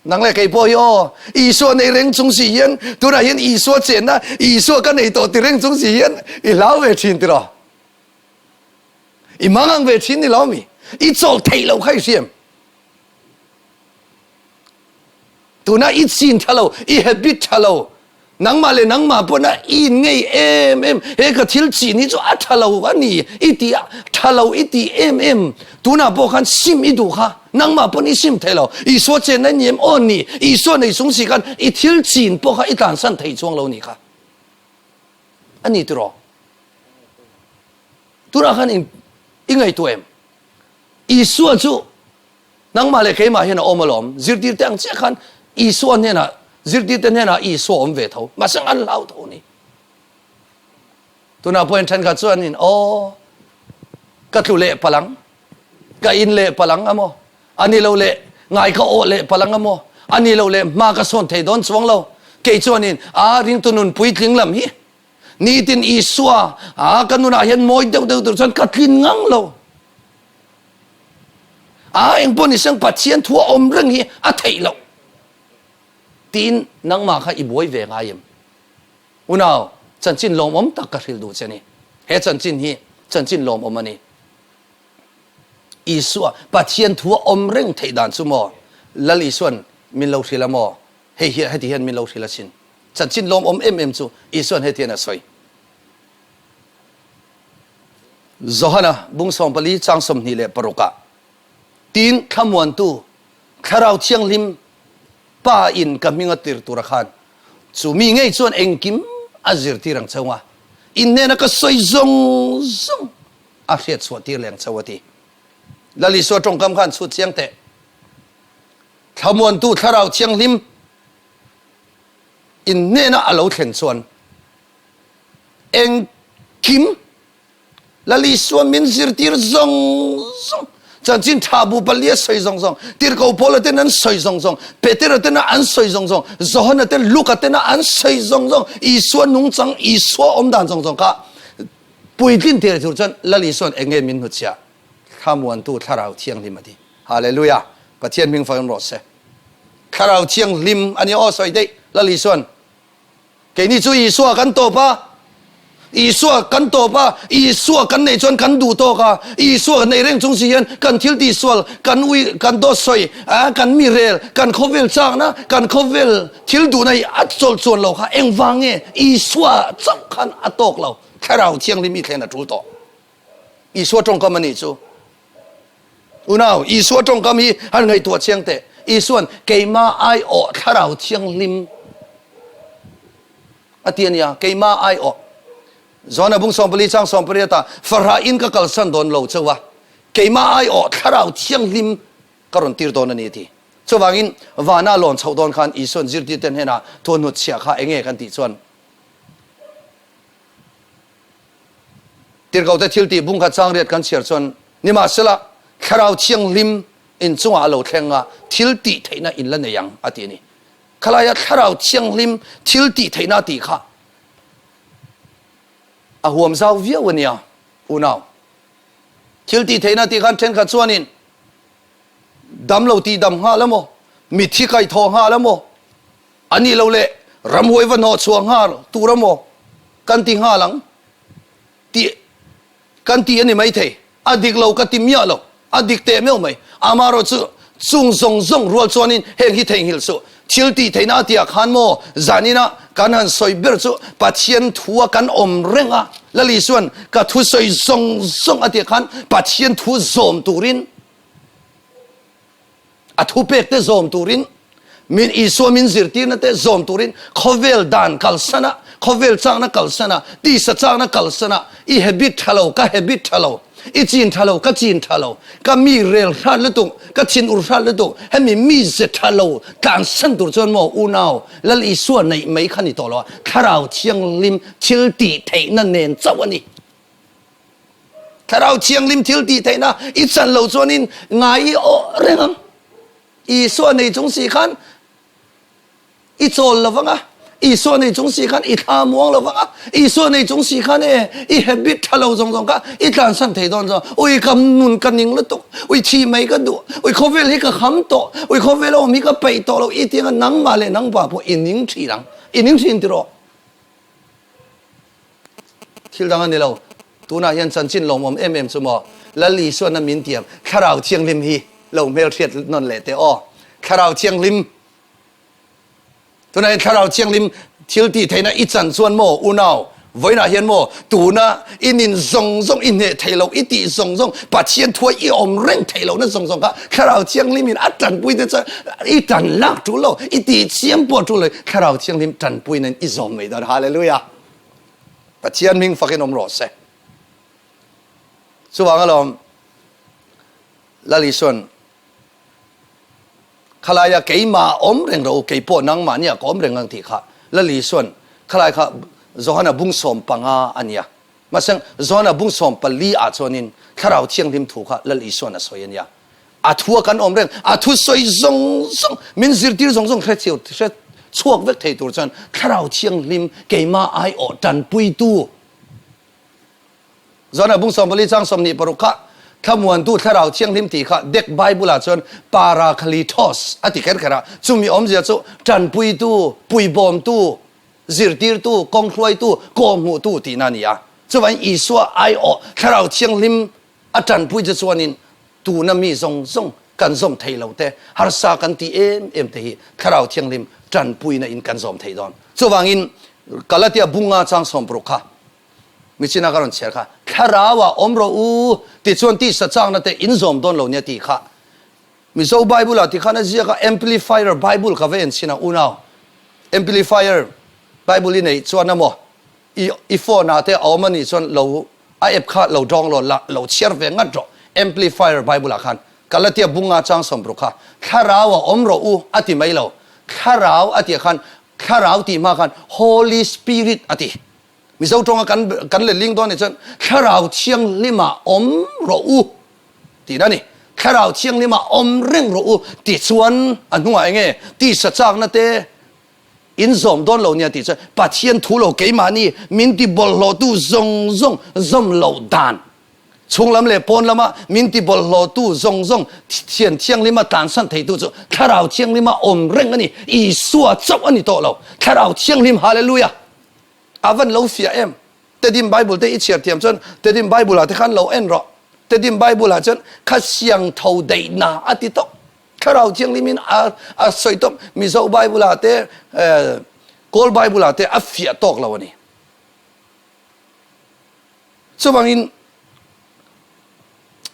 Nang leh kei pawh hi aw, Isua nei reng chung si hian, tunah hian Isua chenna, Isua ka nei tawh ti reng chung si hian i hlau ve thin tiraw? I mangang ve thin ni lo mi? I chawl theih lo kha i hriam. Tuna i chin tha lo, i habit tha lo, nangmah leh nangmah pawn a i in ngei em em, he ka thil chin hi chu a tha lo a ni i ti a, tha lo i ti em em, tunah pawh khan sim i duh kha, nangmah pawn i sim thei lo, Isua chenna i ni em? Aw ni, Isua nei chung si khan i thil chin pawh kha i tlansan thei chuang lo ni kha a ni tiraw? Tunah khan i ngaihtuah em? Isua chu Nangmah leh keimah hian a awm alawm. Zirtirte ang chiah khan Isua hnenah, zirtirte hnenah Isua awm ve tho. Mahse an hlau tho a ni. Tunah pawhin thenkhat chuanin, Aw, ka tlu leh palh ang, ka in leh palh ang a maw? A ni lo leh ngai ka awh leh palh ang a maw? A ni lo leh hma ka sawn thei dawn chuang lo. Kei chuanin, A, ringtu nun puitling lam hi nitin Isua, a, ka nunah hian mawi deuh deuh tur chuan ka tlin ngang lo. A engpawh ni seng Pathian thu a awm reng hi a theih loh tiin nangmah kha i buai ve ngai em? Unau, chanchin lawmawm tak ka hrilh duh che ni. He chanchin hi. Chanchin lawmawm a ni. Isua, Pathian thu a awm reng theih dan chu maw? Lal Isuan min lo hrilh a maw? Hei hi heti hian min lo hrilh asin. Chanchin lawmawm em em chu Isuan heti hian a sawi. Johana bung 14 chang 26 ah tin thlamuantu Thlarau Thianghlim Pa in ka hming a tir tura khan chu mi ngei chuan engkim a zirtir ang cheu a, in hnena ka sawi zawng zawng a hriat chhuah tir leng cheu a ti. Lal Isua tawngkam khan chhut chiang teh. Thlamuantu Thlarau Thianghlim in hnena a lo thlen chuan engkim Lal Isua min zirtir zawng zawng, chanchin tha bu pali a sawi zawng zawng, tirhkoh Paula ten an sawi zawng zawng, Petera tena an sawi zawng zawng, Johana te, Luka tena an sawi zawng zawng, Isua nungchang, Isua awmdan zawng zawng kha puitlin tir tur chuan Lal Isua'n eng nge min hnutchhiah? Thlamuantu Thlarau Thianghlim a ti. Hallelujah! Pathian hming fakin rawh se. Thlarau Thianghlim a ni aw sawi daih Lal Isua'n. Keini chu Isua kan tawp a, Isua kan tawp a, Isua kan neih chuan kan duh tawk a, Isua kan neih reng chung si hian kan thil tihsual, kan ui, kan dawt sawi, kan mi rel, kan khawvel chakna, kan khawvel thil duhna hi a chawlh chuan lo kha engvang nge Isua chauh khan a tawk lo, Thlarau Thianghlim i thlen a tul tawh. Isua tawngkam a nih chu. Unau, Isua tawngkam hi han ngaihtuah chiang teh. Isua'n, Keimah aiawh Thlarau Thianghlim a ti a nia, keimah aiawh. Johana bung 14 chang 18 ah, Fahrah in ka kalsan dawn lo chauh a, keimah aiawh Thlarau Thianghlim ka rawn tir dawn a ni a ti. Chuvangin, vana lawn chhoh dawn khan Isua'n zirtirte hnenah thuanhnut chhiah kha enge kan tih chuan, Tirhkohte thiltih bungkhat changriat kan chhiar chuan, Nimahsela, Thlarau Thianghlim in chungah a lo thleng a, thil tih theihna in la nei ang, a ti a ni. Khalaia Thlarau Thianghlim thil tih theihna a tih kha a huam zau viau a nia, unau. Thil tih theihna tih khan thenkhat chuanin dam lo tih dam nghal emaw, mitthi kaihthawh nghal emaw, A nih lo leh ramhuai va hnawh chhuah nghal tur a maw kan ti nghal ang tih kan ti a ni maithei. A dik lo ka ti miah lo, a dik teh meuh mai. Amaherawh chu chung zawng zawng rual chuanin heng hi theihnghilh suh. Thil tih theihna a tihah khan maw zanina kan han sawi ber chu Pathian thua kan awm reng a, Lal Isua'n ka thusawi zawng zawng a tihah khan Pathian thu zawm turin A thupek te zawm turin, min Isua min zirtirna te zawm turin khawvel dan kalsan a, khawvel chakna kalsan a, tisa chakna kalsan a, i habit tha lo, ka habit tha lo, i chin tha lo, ka chin tha lo, ka mi rel hrat lutuk, ka thin ur hrat lutuk, hemi mi ze tha lo tlansan tur chuan maw unau Lal Isua neih mai kha ni tawh lo a, Thlarau Thianghlim thil tih theihna nen chauh a ni. Thlarau Thianghlim thil tih theihna i chan lo chuanin ngai i awh reng ang. Isua nei chung si khan i chawl lo vang a, Isua nei chung si khan i thla muang lo vang a, Isua nei chung si khan e i habit tha lo zawng zawng kha i tlansan thei dawn zawng. Ui ka nun ka ning lutuk, ui thi mai ka duh, ui khawvel hi ka kham tawh, ui khawvel a awm hi ka peih tawh lo i tianga nangmah leh nangpa pawh i ning thin ang, i ning thin tiraw? Thil dang a ni lo. Tunah hian chanchin lawmawm em em chu maw? Lal Isuan a min tiam Thlarau Thianghlim hi lo hmelhriat nawn leh teh aw. Thlarau Thianghlim Tunah hian Thlarau Thianghlim thil tih theihna i chan chuan maw unau vawiinah hian maw tuna i nin zawng zawng i hneh theih loh i tih zawng zawng Pathian thuai i awm reng theih lohna zawng zawng kha Thlarau Thianghlim in a tanpui te chuan i tan lak tul lo i tih chiam pawh tul lo Thlarau Thianghlim tanpui nan i zawm mai dawn. Hallelujah! Pathian hming fakin awm rawh se. Chuvang alawm Lal Isuan khalaia keimah awm reng rawh u, kei pawh nangmahnia ka awm reng ang tih kha Lal Isuan khalai kha Johana bung 15 a nia. Mahse Johana bung 14 ah chuanin Thlarau Thianghlim thu kha Lal Isuan a sawi a nia. A thu a kan awm reng, a thu sawi zawng zawng, min zirtir zawng zawng hre hre chhuak vek thei tur chuan Thlarau Thianghlim keimah aiawh tanpuitu Johana bung 14 chang 26 kha thlamuantu Thlarau Thianghlim tih kha dek Bible ah chuan Parakletos a ti kher kher a, chumi awmzia chu tanpuitu, puibawmtu, zirtirtu, kawnghruaitu, kawhhmuhtu tihna a ni a. Chuvangin Isua aiawh Thlarau Thianghlim a tanpui che chuanin tuna mi zawng zawng kan zawm thei lo te, harsa kan ti em em te hi Thlarau Thianghlim tanpuina in kan zawm thei dawn. Chuvangin Galatia bunga chang sawmparuk kha michina ka rawn chhiar kha, Thlarauah awm rawh u tichuan tisa chakna te in zawm dawn lo nia tih kha Mizo Bible ah tikhan a ziak a, Amplifier Bible ka va en chhin a unau. Amplifier Bible i neih chuan emaw i i phone ah te a awm a nih chuan lo a app kha lo download la, lo chhiar ve ngat rawh. Amplifier Bible ah khan Galatia bunga chang sawmruk kha Thlarau a awm rawh u a ti mai lo. Thlarau a tih ah khan Thlarau tih hma khan Holy Spirit a ti. Mizo tawnga kan kan letling dawn nih chuan Thlarau Thianghlim ah awm rawh u tihna a ni. Thlarau Thianghlim ah awm reng rawh u tichuan a hnungah eng nge tisa chakna te in zawm dawn lo nia tih chuan Pathian thu lo keimahni min ti bawlhhlawhtu zawng zawng zawm loh dan chhung lam leh pawn lama min ti bawlhhlawhtu zawng zawng Thian Thianghlima tlansan theitu chu Thlarau Thianghlima awm reng a ni. Isua chauh a ni tawh lo. Thlarau Thianghlim Hallelujah! A van lo fiah em? Tedim Bible te i chhiar thiam chuan Tedim Bible ah te khan lo en rawh. Tedim Bible ah chuan kha siang tho daihna a ti tawp. Thlarau Thianghlim in a a sawi tawp. Mizo Bible ah te Kawl Bible ah te a fiah tawk lo a ni. Chuvangin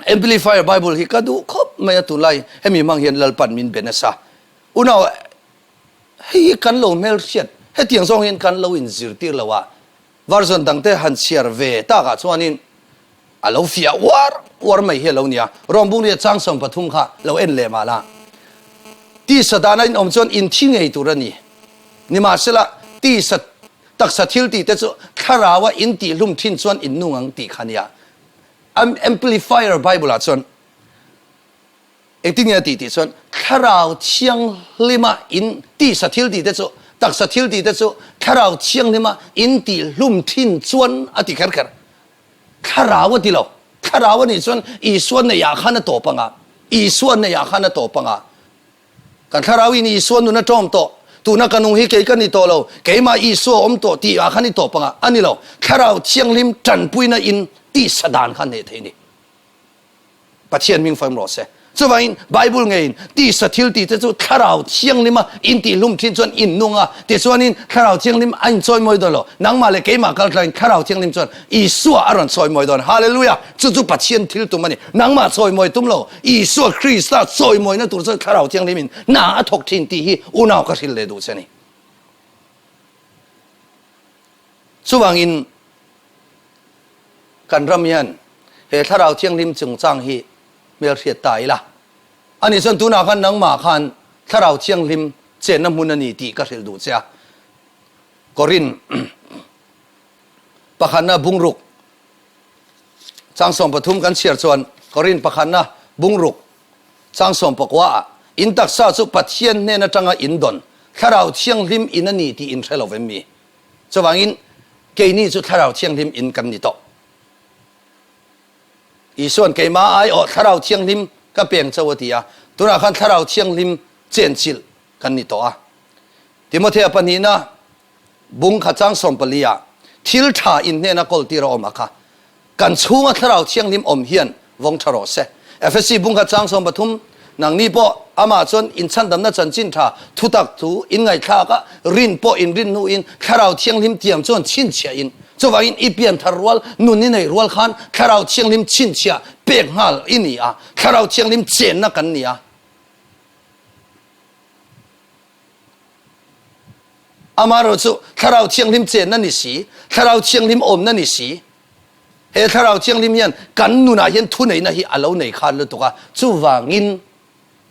Amplifier Bible hi ka duh khawp mai a tunlai hemi hmang hian Lalpan min be nasa. Unau hei hi kan lo hmelhriat hetiang zawng hian kan lo inzirtir lo a, version dangte han chhiar ve takah chuanin a lo fiah uar uar mai hi a lo nia. Rawng bungria chang 13 kha lo en leh mah la. Tisa dana in awm chuan in thi ngei tur a ni. Nimahsela tisa taksa thil tih te chu thlaraua in tihhlum thin chuan in nung ang tih kha nia. Amplifier Bible ah chuan Engtin nge a tih tih chuan Thlarau Thianghlima in tisa thil tih te chu, taksa thil tih te chu Thlarau Thianghlima in tih hlum thin chuan a ti kher kher. Thlarau a ti lo. Thlarau a nih chuan Isua neihah khan a tawp ang a, Isua neihah khan a tawp ang a. Kan Thlarau in Isua nun a tawm tawh, tuna ka nung hi kei ka ni tawh lo, keimah Isua a awm tawh tih ah khan i tawp ang a, a ni lo. Thlarau Thianghlim tanpuina in tisa dan kha hneh thei a ni. Pathian hming fawm rawh se. Chuvangin Bible ngeiin tisa thil tih te chu Thlarau Thianghlima in tihhlum thin chuan in nung a, tichuanin Thlarau Thianghlim a inchawimawi dawn lo. Nangmah leh keimah kal tlangin Thlarau Thianghlim chuan Isua a rawn chawimawi dawn. Hallelujah! Chu chu Pathian thil tum a ni. Nangmah chawimawi tum lo, Isua Krista chawimawina tur chuan Thlarau Thianghlimin hna a thawk thin tih hi unau ka hrilh leh duh che a ni. Chuvangin Kan ram hian he Thlarau Thianghlim chungchang hi hmelhriat ta ila. Ani chuan tunah khan nangmah khan Thlarau Thianghlim chenna hmun a ni tih ka hrilh duh che a. Korin pakhatna bungruk chang 13 kan chhiar chuan Korin pakhatna bungruk chang sawmpakua ah in taksa chu Pathian hnen atanga in dawn Thlarau Thianghlim in a ni tih in hre lo vem mi? Chuvangin, keini chu Thlarau Thianghlim in kan ni tawh. Isua'n keimah aiawh Thlarau Thianghlim ka peng cho a ti a, tunah khan Thlarau Thianghlim chenchilh kan ni tawh a. Timothea pahnihna bung kha chang 14 ah thil tha in hnena kawltir a awm a kha Kan chhunga Thlarau Thianghlim awm hian vawng tha rawh se. Efesi bungkhat chang 13, Nangni pawh amah chuan inchhandamna chanchin tha thutak chu in ngaihthlak a, rin pawh in rin hnuin Thlarau Thianghlim tiam chuan chhinchhiah in, chuvangin i pian thar rual, nun i nei rual khan Thlarau Thianghlim chhinchhiah pek nghal i ni a, Thlarau Thianghlim chenna kan ni a. Amaherawh chu Thlarau Thianghlim chenna ni si, Thlarau Thianghlim awmna ni si, he Thlarau Thianghlim hian kan nunah hian thuneihna hi a lo nei khan lutuk a, chuvangin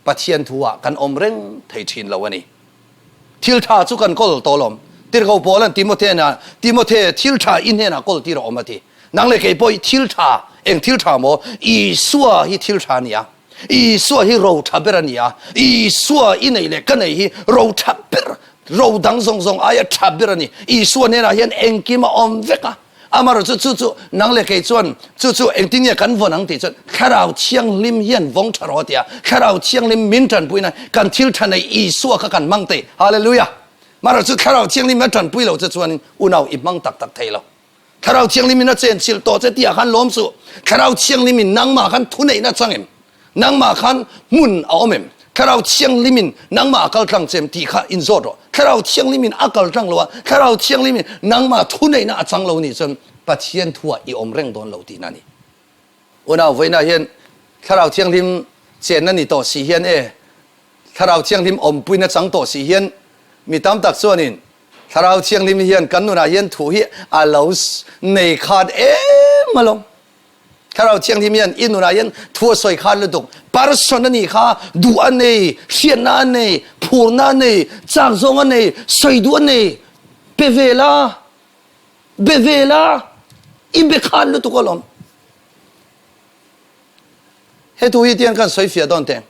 Pathian thu-ah kan awm reng thei thin lo a ni. Thil tha chu kan kawl tawh lawm. Tirhkoh Paula'n Timothe hnenah, Timothe, thil tha i hnenah kawl tir a awm a ti. Nang leh kei pawh hi thil tha, eng thil tha maw? Isua hi thil tha a ni a. Isua hi ro tha ber a ni a, Isua i neih leh ka neih hi ro tha ber, ro dang zawng zawng aia tha ber a ni. Isua hnenah hian engkim a awm vek a, amaherawhchu chu chu nang leh kei chuan chu chu engtin nge kan vawn ang tih chuan Thlarau Thianghlim hian vawng tha rawh a ti a, Thlarau Thianghlim min tanpui nan kan thil tha neih Isua kha kan hmang thei. Hallelujah! Amaherawhchu Thlarau Thianghlim a tanpui lo che chuanin unau i hmang tak tak thei lo. Thlarau Thianghlim in a chenchilh tawh che tihah khan lawm suh. Thlarau Thianghlim in nangmah khan thuneihna chang em? Nangmah khan hmun a awm em? Thlarau Thianghlim in nangmah a kal tlang che em tih kha inzawt rawh. Thlarau Thianghlim in a kal tlang lo a, Thlarau Thianghlim in nangmah thuneihna a chang lo nih chuan Pathian thuah i awm reng dawn lo tihna a ni. Unau vawiinah hian Thlarau Thianghlim chenna ni tawh si hian e, Thlarau Thianghlim awmpuina chang tawh si hian mi tam tak chuanin Thlarau Thianghlim hian kan nunah hian thu hi a lo nei khat em alawm. Thlarau Thianghlim hian i nunah hian thu a sawi khat lutuk. Person a nih kha duh a nei, hriatna a nei, phurna a nei, chak zawng a nei, sawi duh a nei. Pe ve la, be ve la, i be khat lutuk alawm. He thu hi tiang kan sawi fiah dawn teh.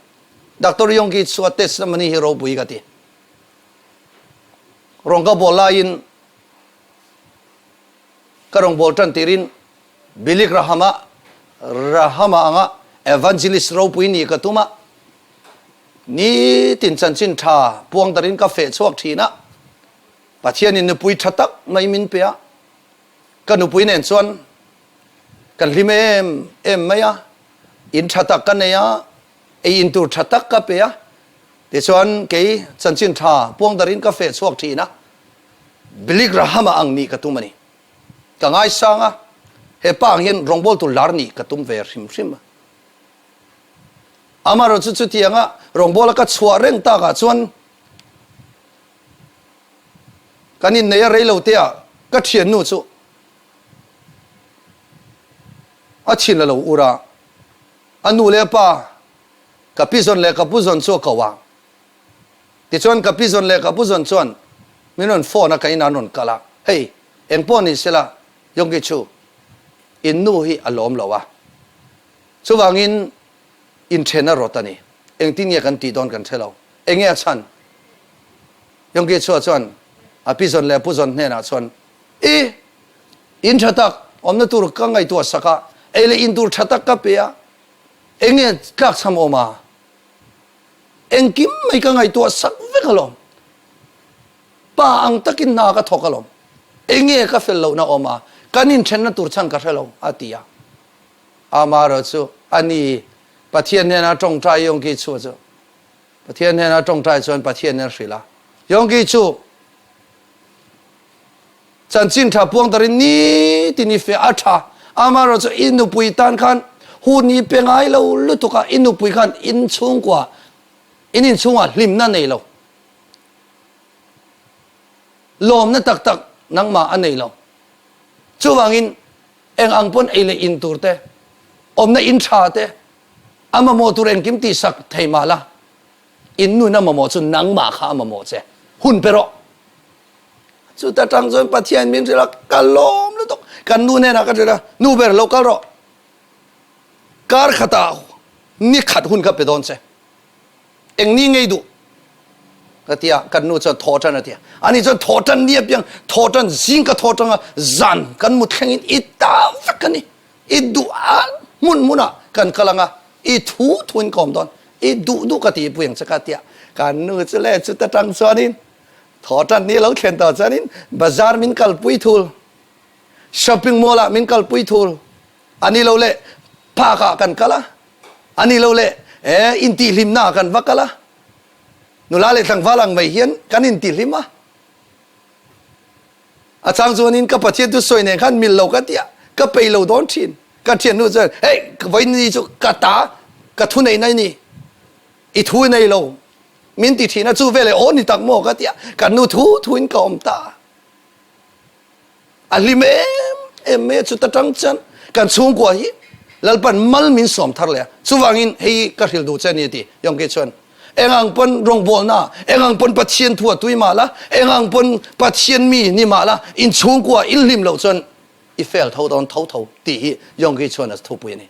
Doctor Yonggi chu a test na mani hi ropui ka ti. Rawng ka bawl laiin ka rawn bawl tan tirin Billy Graham-a Graham-a anga evangelist ropui nih ka tum a, nitin chanchin tha puang darin ka feh chhuak thin a, Pathianin nupui tha tak mai min pe a, ka nupui nen chuan kan hlim em em mai a, in tha tak ka nei a, ei in tur tha tak ka pe a, Tichuan, kei chanchin tha puangdarin ka feh chhuak thin a, Billy Graham-a ang nih ka tum a ni. Ka ngaisang a, he pa ang hian rawngbawltu lar nih ka tum ve hrim hrim a. Amaherawhchu chutianga rawngbawla ka chhuah reng takah chuan kan inneih a rei lo te ah ka thiannu chu a thin a lo ur a, a nu leh a pa Ka pi zawn leh ka pu zawn chu a ko a. Tichuan ka pi zawn leh ka pu zawn chuan min rawn phone a, ka inah an rawn kal a, Hei, eng pawh ni sela, Yonggi chu in nu hi a lawm lo a, chuvangin inthen a rawt a ni. Engtin nge kan tih dawn kan hre lo. Enge a chhan? Yonggi chua chuan a pi zawn leh a pu zawn hnenah chuan, I, in tha tak awmna tur ka ngaihtuah sak a, ei leh in tur tha tak ka pe a, Enge tlakchham awm a? Engkim mai ka ngaihtuah sak vek alawm. Pa ang takin hna ka thawk alawm. Enge ka fel lohna awm a? Kan inthenna tur chhan ka hre lo, a ti a. Amaherawh chu a ni Pathian hnena tawngtai Yonggi chu chu Pathian hnena tawngtai chuan Pathian nen hrilh a. Yonggi chu Chanchin tha puang tarin nitin i feh a tha. Amaherawh chu i nupui tan khan hun i pe ngai lo lutuk a, i nupui khan in chhungkua, in inchhungah hlimna nei lo, lawmna tak tak nangmah a nei lo. Chuvangin eng ang pawn ei leh in tur te, awmna in tha te, a mamawh tur engkim tihsak thei mah la, in nun a mamawh chu nangmah kha a mamawh che. Hun pe rawh. Chuta tang chuan Pathian min hrilh a, ka lawm lutuk. Kan nu hnenah ka hrilh a, Nu ber, lo kal rawh. Kar khatah ni khat hun ka pe dawn che. Eng ni ngei duh? Ka ti a, kan nu chuan thaw tan a ti a. Ani chuan thaw tan ni apiang, thaw tan zing ka thaw tang a, zan kan mu thlengin i ta vek a ni. I duh a hmun hmunah kan kal ang a, i thu thuin ka awm dawn. I duh duh ka ti pui ang che ka ti a. Kan nu chu le chuta tang chuanin Thawhṭan ni lo thlen tawh chuanin bazar min kalpui thul, shopping mall ah min kalpui thul, a ni lo leh park ah kan kal a, a ni lo leh eh intihhlimna ah kan va kal a, nula leh tlangval ang mai hian kan intihhlim a. A chang chuanin ka Pathian thusawi nen khan mil lo ka ti a, ka peih lo dawn ṭhin. Ka ṭhiannu chuan, Hei, vawiin chu ka ta, ka thuneihna i ni, i thu i nei lo, Min ti thin a, chu veleh aw ni tak maw ka ti a, kan nu thu thu in ka awm ta. A hlim em em mai a, chuta tang chuan kan chhungkua hi Lalpan mal min sawm thar leh a, chuvangin hei ka hrilh duh che a ni a ti. Yongki chuan, Eng ang pawn rawngbawlna, eng ang pawn Pathian thu a tui mah la, eng ang pawn Pathian mi ni mah la, in chhungkua in hlim loh chuan i fail tho dawn tho tho tih hi Yongki chuan a thupui a ni.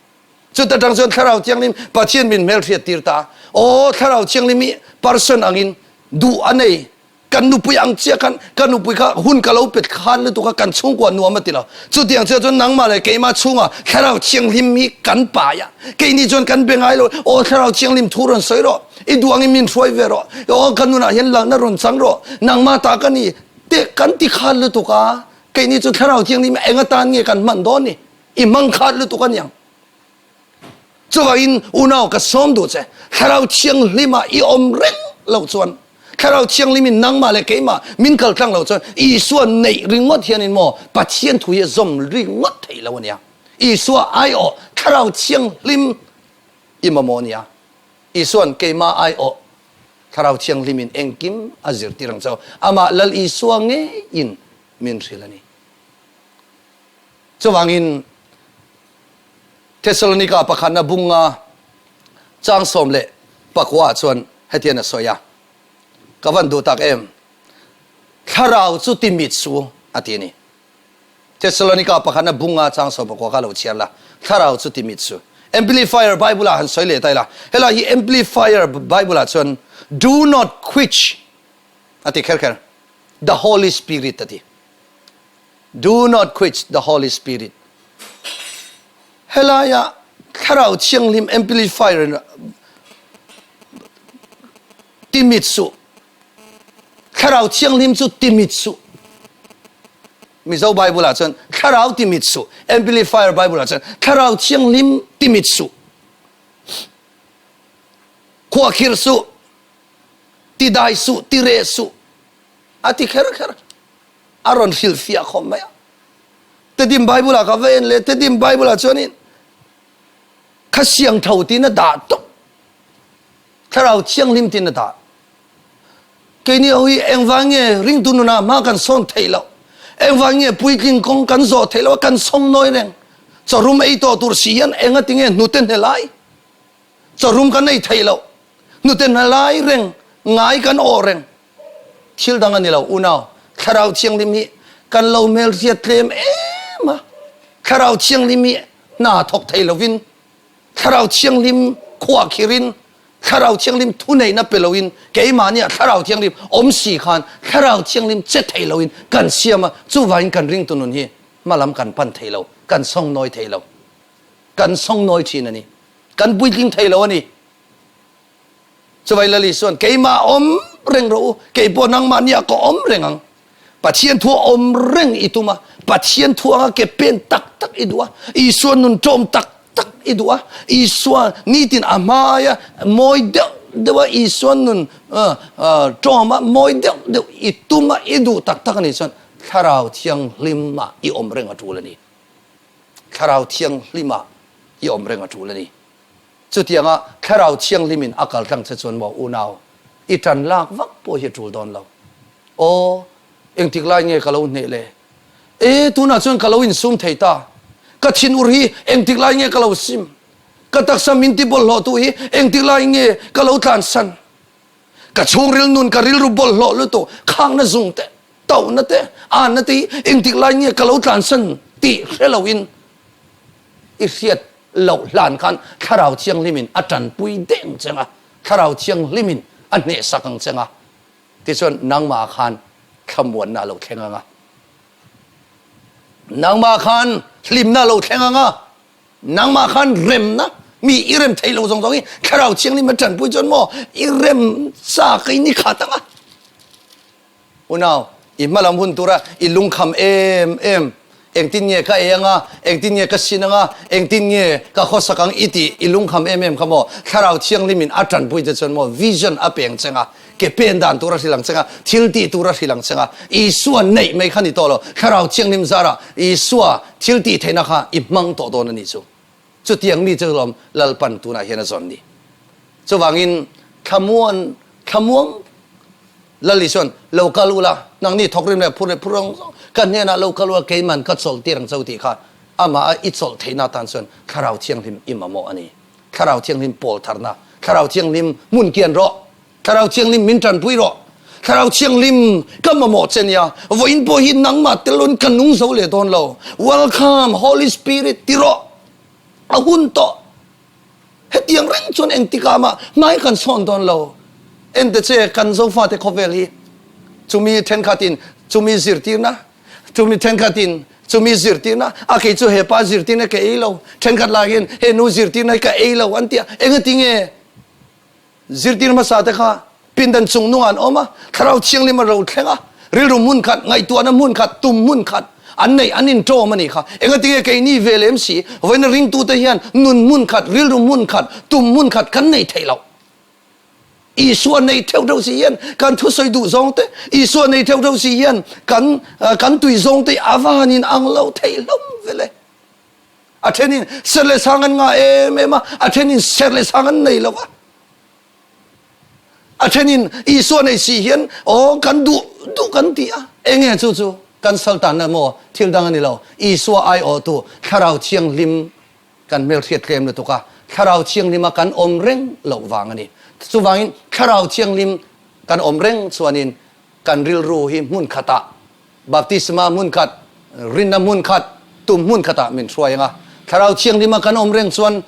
Chuta tang chuan Thlarau Thianghlim Pathian min hmelhriat tir ta. Aw Thlarau Thianghlim hi person angin duh a nei. Kan nupui ang chiah khan ka nupui kha hun ka lo pet khan lutuk a kan chhungkua nuam a ti lo. Chutiang chiah chuan nangmah leh keimah chhungah Thlarau Thianghlim hi kan pai a. Keini chuan kan be ngai lo. Aw Thlarau Thianghlim thu rawn sawi rawh. I duh angin min hruai ve rawh. Aw ka nunah hian lalna rawn chang rawh. Nangmah ta ka ni te kan ti khan lutuk a. Keini chu Thlarau Thianghlim eng atan nge kan hman dawn ni? I hmang khat lutuk a niang. Chuvangin unau ka sawm duh che, Thlarau Thianghlima i awm reng loh chuan, Thlarau Thianghlimin nangmah leh keimah min kal tlang loh chuan Isua neih ringawt hianin maw Pathian thu hi a zawm ringawt thei lo a nia. Isua aiawh Thlarau Thianghlim i mamawh a nia. Isua'n keimah aiawh Thlarau Thianghlimin engkim a zirtir ang chauh. Amah Lal Isua ngeiin min hrilh a ni. Chuvangin Thessalonika pakhatna bunga chang 19 ah chuan hetian a sawi a, Ka van duh tak em? Thlarau chu ti mit su a ti a ni. Thessalonika pakhatna bunga chang 19 kha lo chhiar la, Thlarau chu ti mit su. Amplifier Bible ah han sawi leh ta ila, helai hi Amplifier Bible ah chuan Do not quench a ti kher kher, the Holy Spirit a ti. Do not quench the Holy Spirit. Helaia Thlarau Thianghlim amplifier in timit suh. Thlarau Thianghlim chu timit suh. Mizo Bible ah chuan Thlarau timit suh. Amplifier Bible ah chuan Thlarau Thianghlim timit suh. Khuakhir suh. Tidai suh, tireh suh. A ti kher kher. A rawn hrilhfiah khawp mai a. Tedim Bible ah ka va en leh Tedim Bible ah chuanin kha siang tho tiin a dah tawp. Thlarau Thianghlim tiin a dah. Keini ho hi engvang nge ringtu nunah hma kan sawn theih loh? Engvang nge puitling kawng kan zawh theih loh a kan sawng nawi reng? Chawrum ei tawh tur si hian engati nge hnute hne lai? Chawrum kan ei theih loh. Hnute hne lai reng, ngai kan awh reng. Thil dang a ni lo, unau. Thlarau Thianghlim hi kan lo hmelhriat tlem em a. Thlarau Thianghlim hi hna thawk thei lovin, Thlarau Thianghlim khuahkhirhin, Thlarau Thianghlim thuneihna pe loin, keimahniah Thlarau Thianghlim awm si khan Thlarau Thianghlim che thei loin kan siam a, chuvangin kan ringtu nun hi hmalam kan pan thei lo, kan sawngnawi thei lo. Kan sawngnawi thin a ni. Kan puitling thei lo a ni. Chuvai Lal Isuan, Keimah awm reng rawh u, kei pawh nangmah nia ka awm reng ang. Pathian thu a awm reng i tum a, Pathian thu anga ke pen tak tak i duh a, Isua nun ṭawm tak tak i duh a, Isua nitin a hmaia mawi deuh deuh a, Isua nun ṭawm a mawi deuh deuh i tum a, i duh tak tak a nih chuan Thlarau Thianghlimah i awm reng a ṭul a ni. Thlarau Thianghlimah i awm reng a ṭul a ni. Chutianga Thlarau Thianghlimin a kal tlang che chuan maw unau, i ṭan lak vak pawh hi a ṭul dawn lo. Aw, engtik lai nge ka lo hneh le? E, tunah chuan ka lo insum thei ta. Ka thinur hi engtik lai nge ka lo sim? Ka taksa min ti bawlhhlawhtu hi engtik lai nge ka lo tlansan? Ka chhungril nun ka rilru bawlhhlawh lutuk, khakna zung te, tohna te, anna te hi engtik lai nge ka lo tlansan tih hre loin i hriat loh hlan khan Thlarau Thianghlimin a tanpui deng cheng a, Thlarau Thianghlimin a hnehsak ang cheng a, tichuan nangmah khan thlamuanna a lo thleng ang a, nangmah khan hlimna a lo thleng ang a, nangmah khan remna, mi i rem thei lo zawng zawng hi Thlarau Thianghlim a tanpui chuan maw i rem chak in i khat ang a. Unau, i hmalam hun tura i lungkham em em, engtin nge ka ei anga, engtin nge ka sin anga, engtin nge ka khawsak ang i tih i lungkham em em kha maw? Thlarau Thianghlimin a tanpui te chuan maw vision a peng cheng a, ke pen dan tur a hrilh ang cheng a, thil tih tur a hrilh ang cheng a, Isua neih mai kha ni tawh lo, Thlarau Thianghlim zarah Isua thil tih theihna kha i hmang tawh dawn a nih chu. Chutiang mi chu lawm Lalpan tunah hian a zawn ni. Chuvangin thlamuan thlamuang Lal Isuan lo kal ula, nangni thawkrim leh phur leh phur ang zawng ka hnenah lo kal ula keiman ka chawlh tir ang cho tih kha amah a i chawlh theihna atan chuan Thlarau Thianghlim i mamawh a ni. Thlarau Thianghlim pawl tharna, Thlarau Thianghlim hmun kian rawh, Thlarau Thianghlim min tanpui rawh, Thlarau Thianghlim ka mamawh che nia, vawiin pawh hi nangmah telun ka nung zo leh dawn lo, Welcome Holy Spirit ti rawh, a hun tawh. Hetiang reng chuan engtikah mah hmai kan sawn dawn lo. Ente che kan Zofate khawvel hi chumi thenkhatin chumi zirtirna, chumi thenkhatin chumi zirtirna, a kei chu hepa zirtirna ka ei lo, thenkhat lahin he nu zirtirna hi ka ei lo an tia, engati nge Zirtir hmasa te kha pindan chung nungah an awm a, Thlarau Thianghlim a ro thleng a, rilru hmun khat, ngaihtuahna hmun khat, tum hmun khat. An neih an inṭawm a nih kha. Engatinge keini ve lem si, vawiina ringtute hian nun hmun khat, rilru hmun khat, tum hmun khat kan nei theih loh. Isua nei theuh theuh si hian kan thusawi duh zawng te, Isua nei theuh theuh si hian kan kan tui zawng te a va han inang lo theih hlawm ve le. A thenin serh leh sang an ngah em em a, a thenin serh leh sang an nei lo va. A thenin Isua nei si hian aw kan duh duh kan ti a. Enge chu chu kan saltanna maw thil dang a ni lo. Isua aiawhtu Thlarau Thianghlim kan hmelhriat tlem lutuk a, Thlarau Thianghlima kan awm reng loh vang a ni. Chuvangin Thlarau Thianghlim kan awm reng chuanin kan rilru hi hmun khatah, baptisma hmun khat, rinna hmun khat, tum hmun khatah min hruai ang a. Thlarau Thianghlima kan awm reng chuan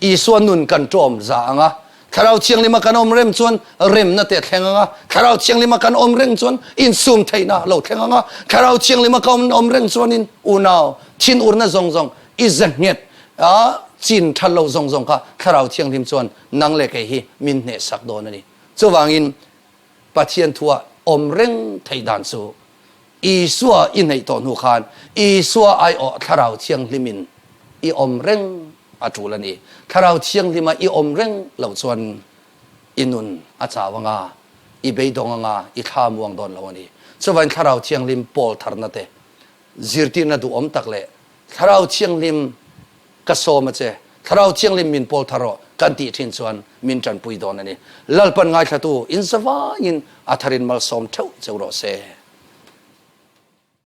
Isua nun kan ṭawm za ang a. Thlarau Thianghlima kan awm rem chuan remna te a thleng ang a. Thlarau Thianghlima kan awm reng chuan insum theihna a lo thleng ang a. Thlarau Thianghlima kan awm reng chuanin unau thinurna zawng zawng i ze nghet a chin that lo zawng zawng kha Thlarau Thianghlim chuan nang leh kei hi min hnehsak dawn a ni. Chuvangin Pathian thua awm reng theih dan chu Isua i hneih tawh hnu khan Isua aiawh Thlarau Thianghlimin i awm reng a tul a ni. Thlarau Thianghlima i awm reng loh chuan i nun a chau anga, i beidawng anga, i thla muang dawn lo a ni. Chuvangin Thlarau Thianghlim pawl tharna te, zirtirna duhawm tak leh Thlarau Thianghlim ka sawm a che, Thlarau Thianghlim min pawl thar rawh kan tih thin chuan min tanpui dawn a ni. Lalpan ngaithlatu in zavaiin a tharin malsawm theuh cheu rawh se.